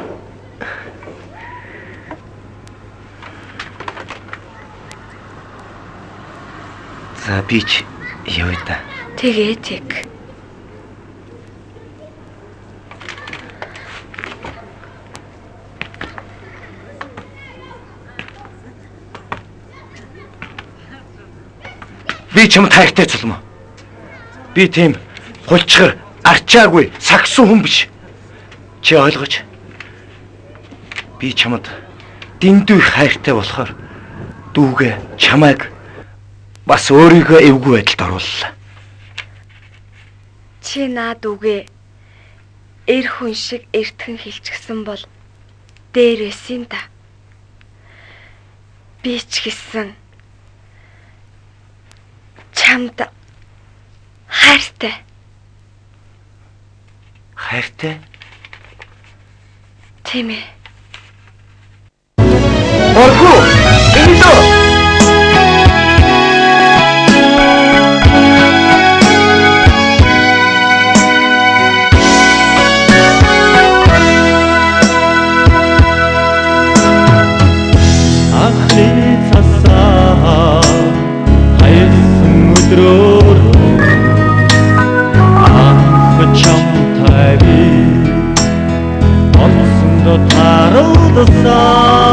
S4: За би ч явъя та.
S5: Тэгээ тэг.
S4: Би чамд хайртай Цолмоо. Би тийм хулчгар, арчаагүй, сагсан хүн биш. Чи ойлгож. Би чамд дэндүү их хайртай болохоор дүүгээ чамайг бас өөрийгөө эвгүй байдалд орууллаа.
S5: Чи наад үгээ эр хүн шиг эртхэн хэлчихсэн бол дээр байсан да. Би ч гэсэн чамд хайртай.
S4: Хайртай?
S5: Тийм ээ.
S4: Боргоо! Энэ дөө!
S12: Анхны цасаа хайсан өдрөөр анх чамтай би онцонд таралдсан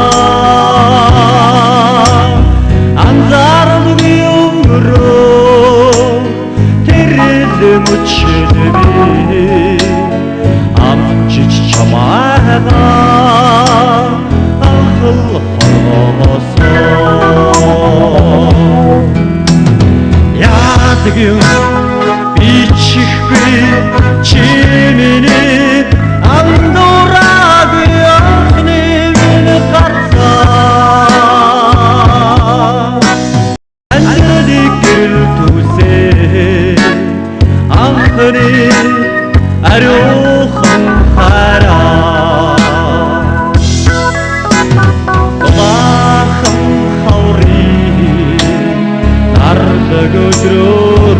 S12: анзааралгүй өнгөрөө тэрэл мөчд би амчиж чамайгаа анхал хоргоосон. Яадаг юм бичихгүй чи миний андуураагүй анхны минь гарцаа амьдралыг гэрэл түсээ анхны ариухан хараа дулаахан хаврын дарлаг өдрөөр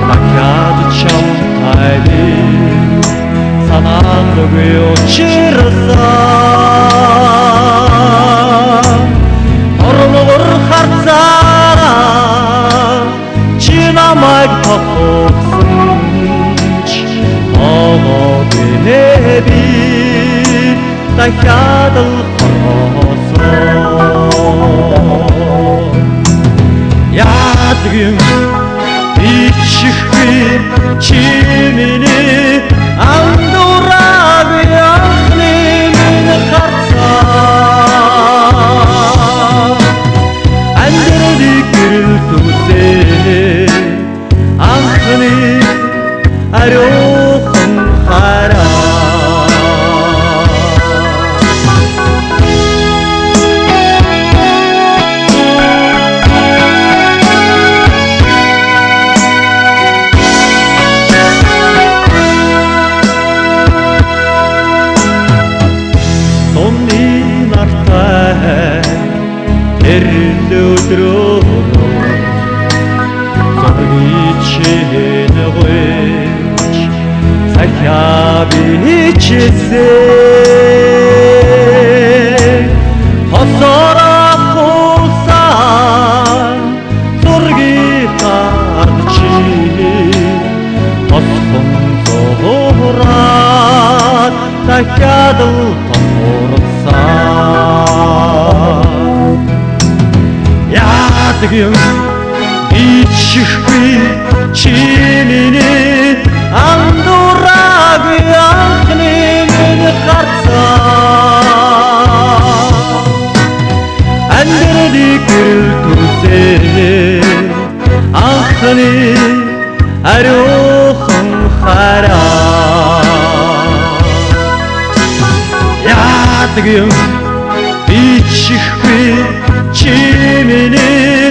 S12: дахиад чамтай би санаандгүй учирсан тормогор харцаараа чи намайг тохиогсон ч тоогоогүй би дахиад л хоргоосон. Яадаг юм бичихгүй чи миний андуураагүй анхны минь харцаа амьдралыг гэрэл түсээ анхны ариухан хараа. Сумны нартай тэрл өдрөөр зургийг чинь гуйж захиа бичсэн хосоор ахуулсан зургийг харж чи тосхон зураад дахиад л тохирсон. Яадаг юм бичихгүй чи миний андуураагүй анхны минь харцаа амьдралыг гэрэл түсээ анхны ариухан хараа. Яадаг юм бичихгүй чи миний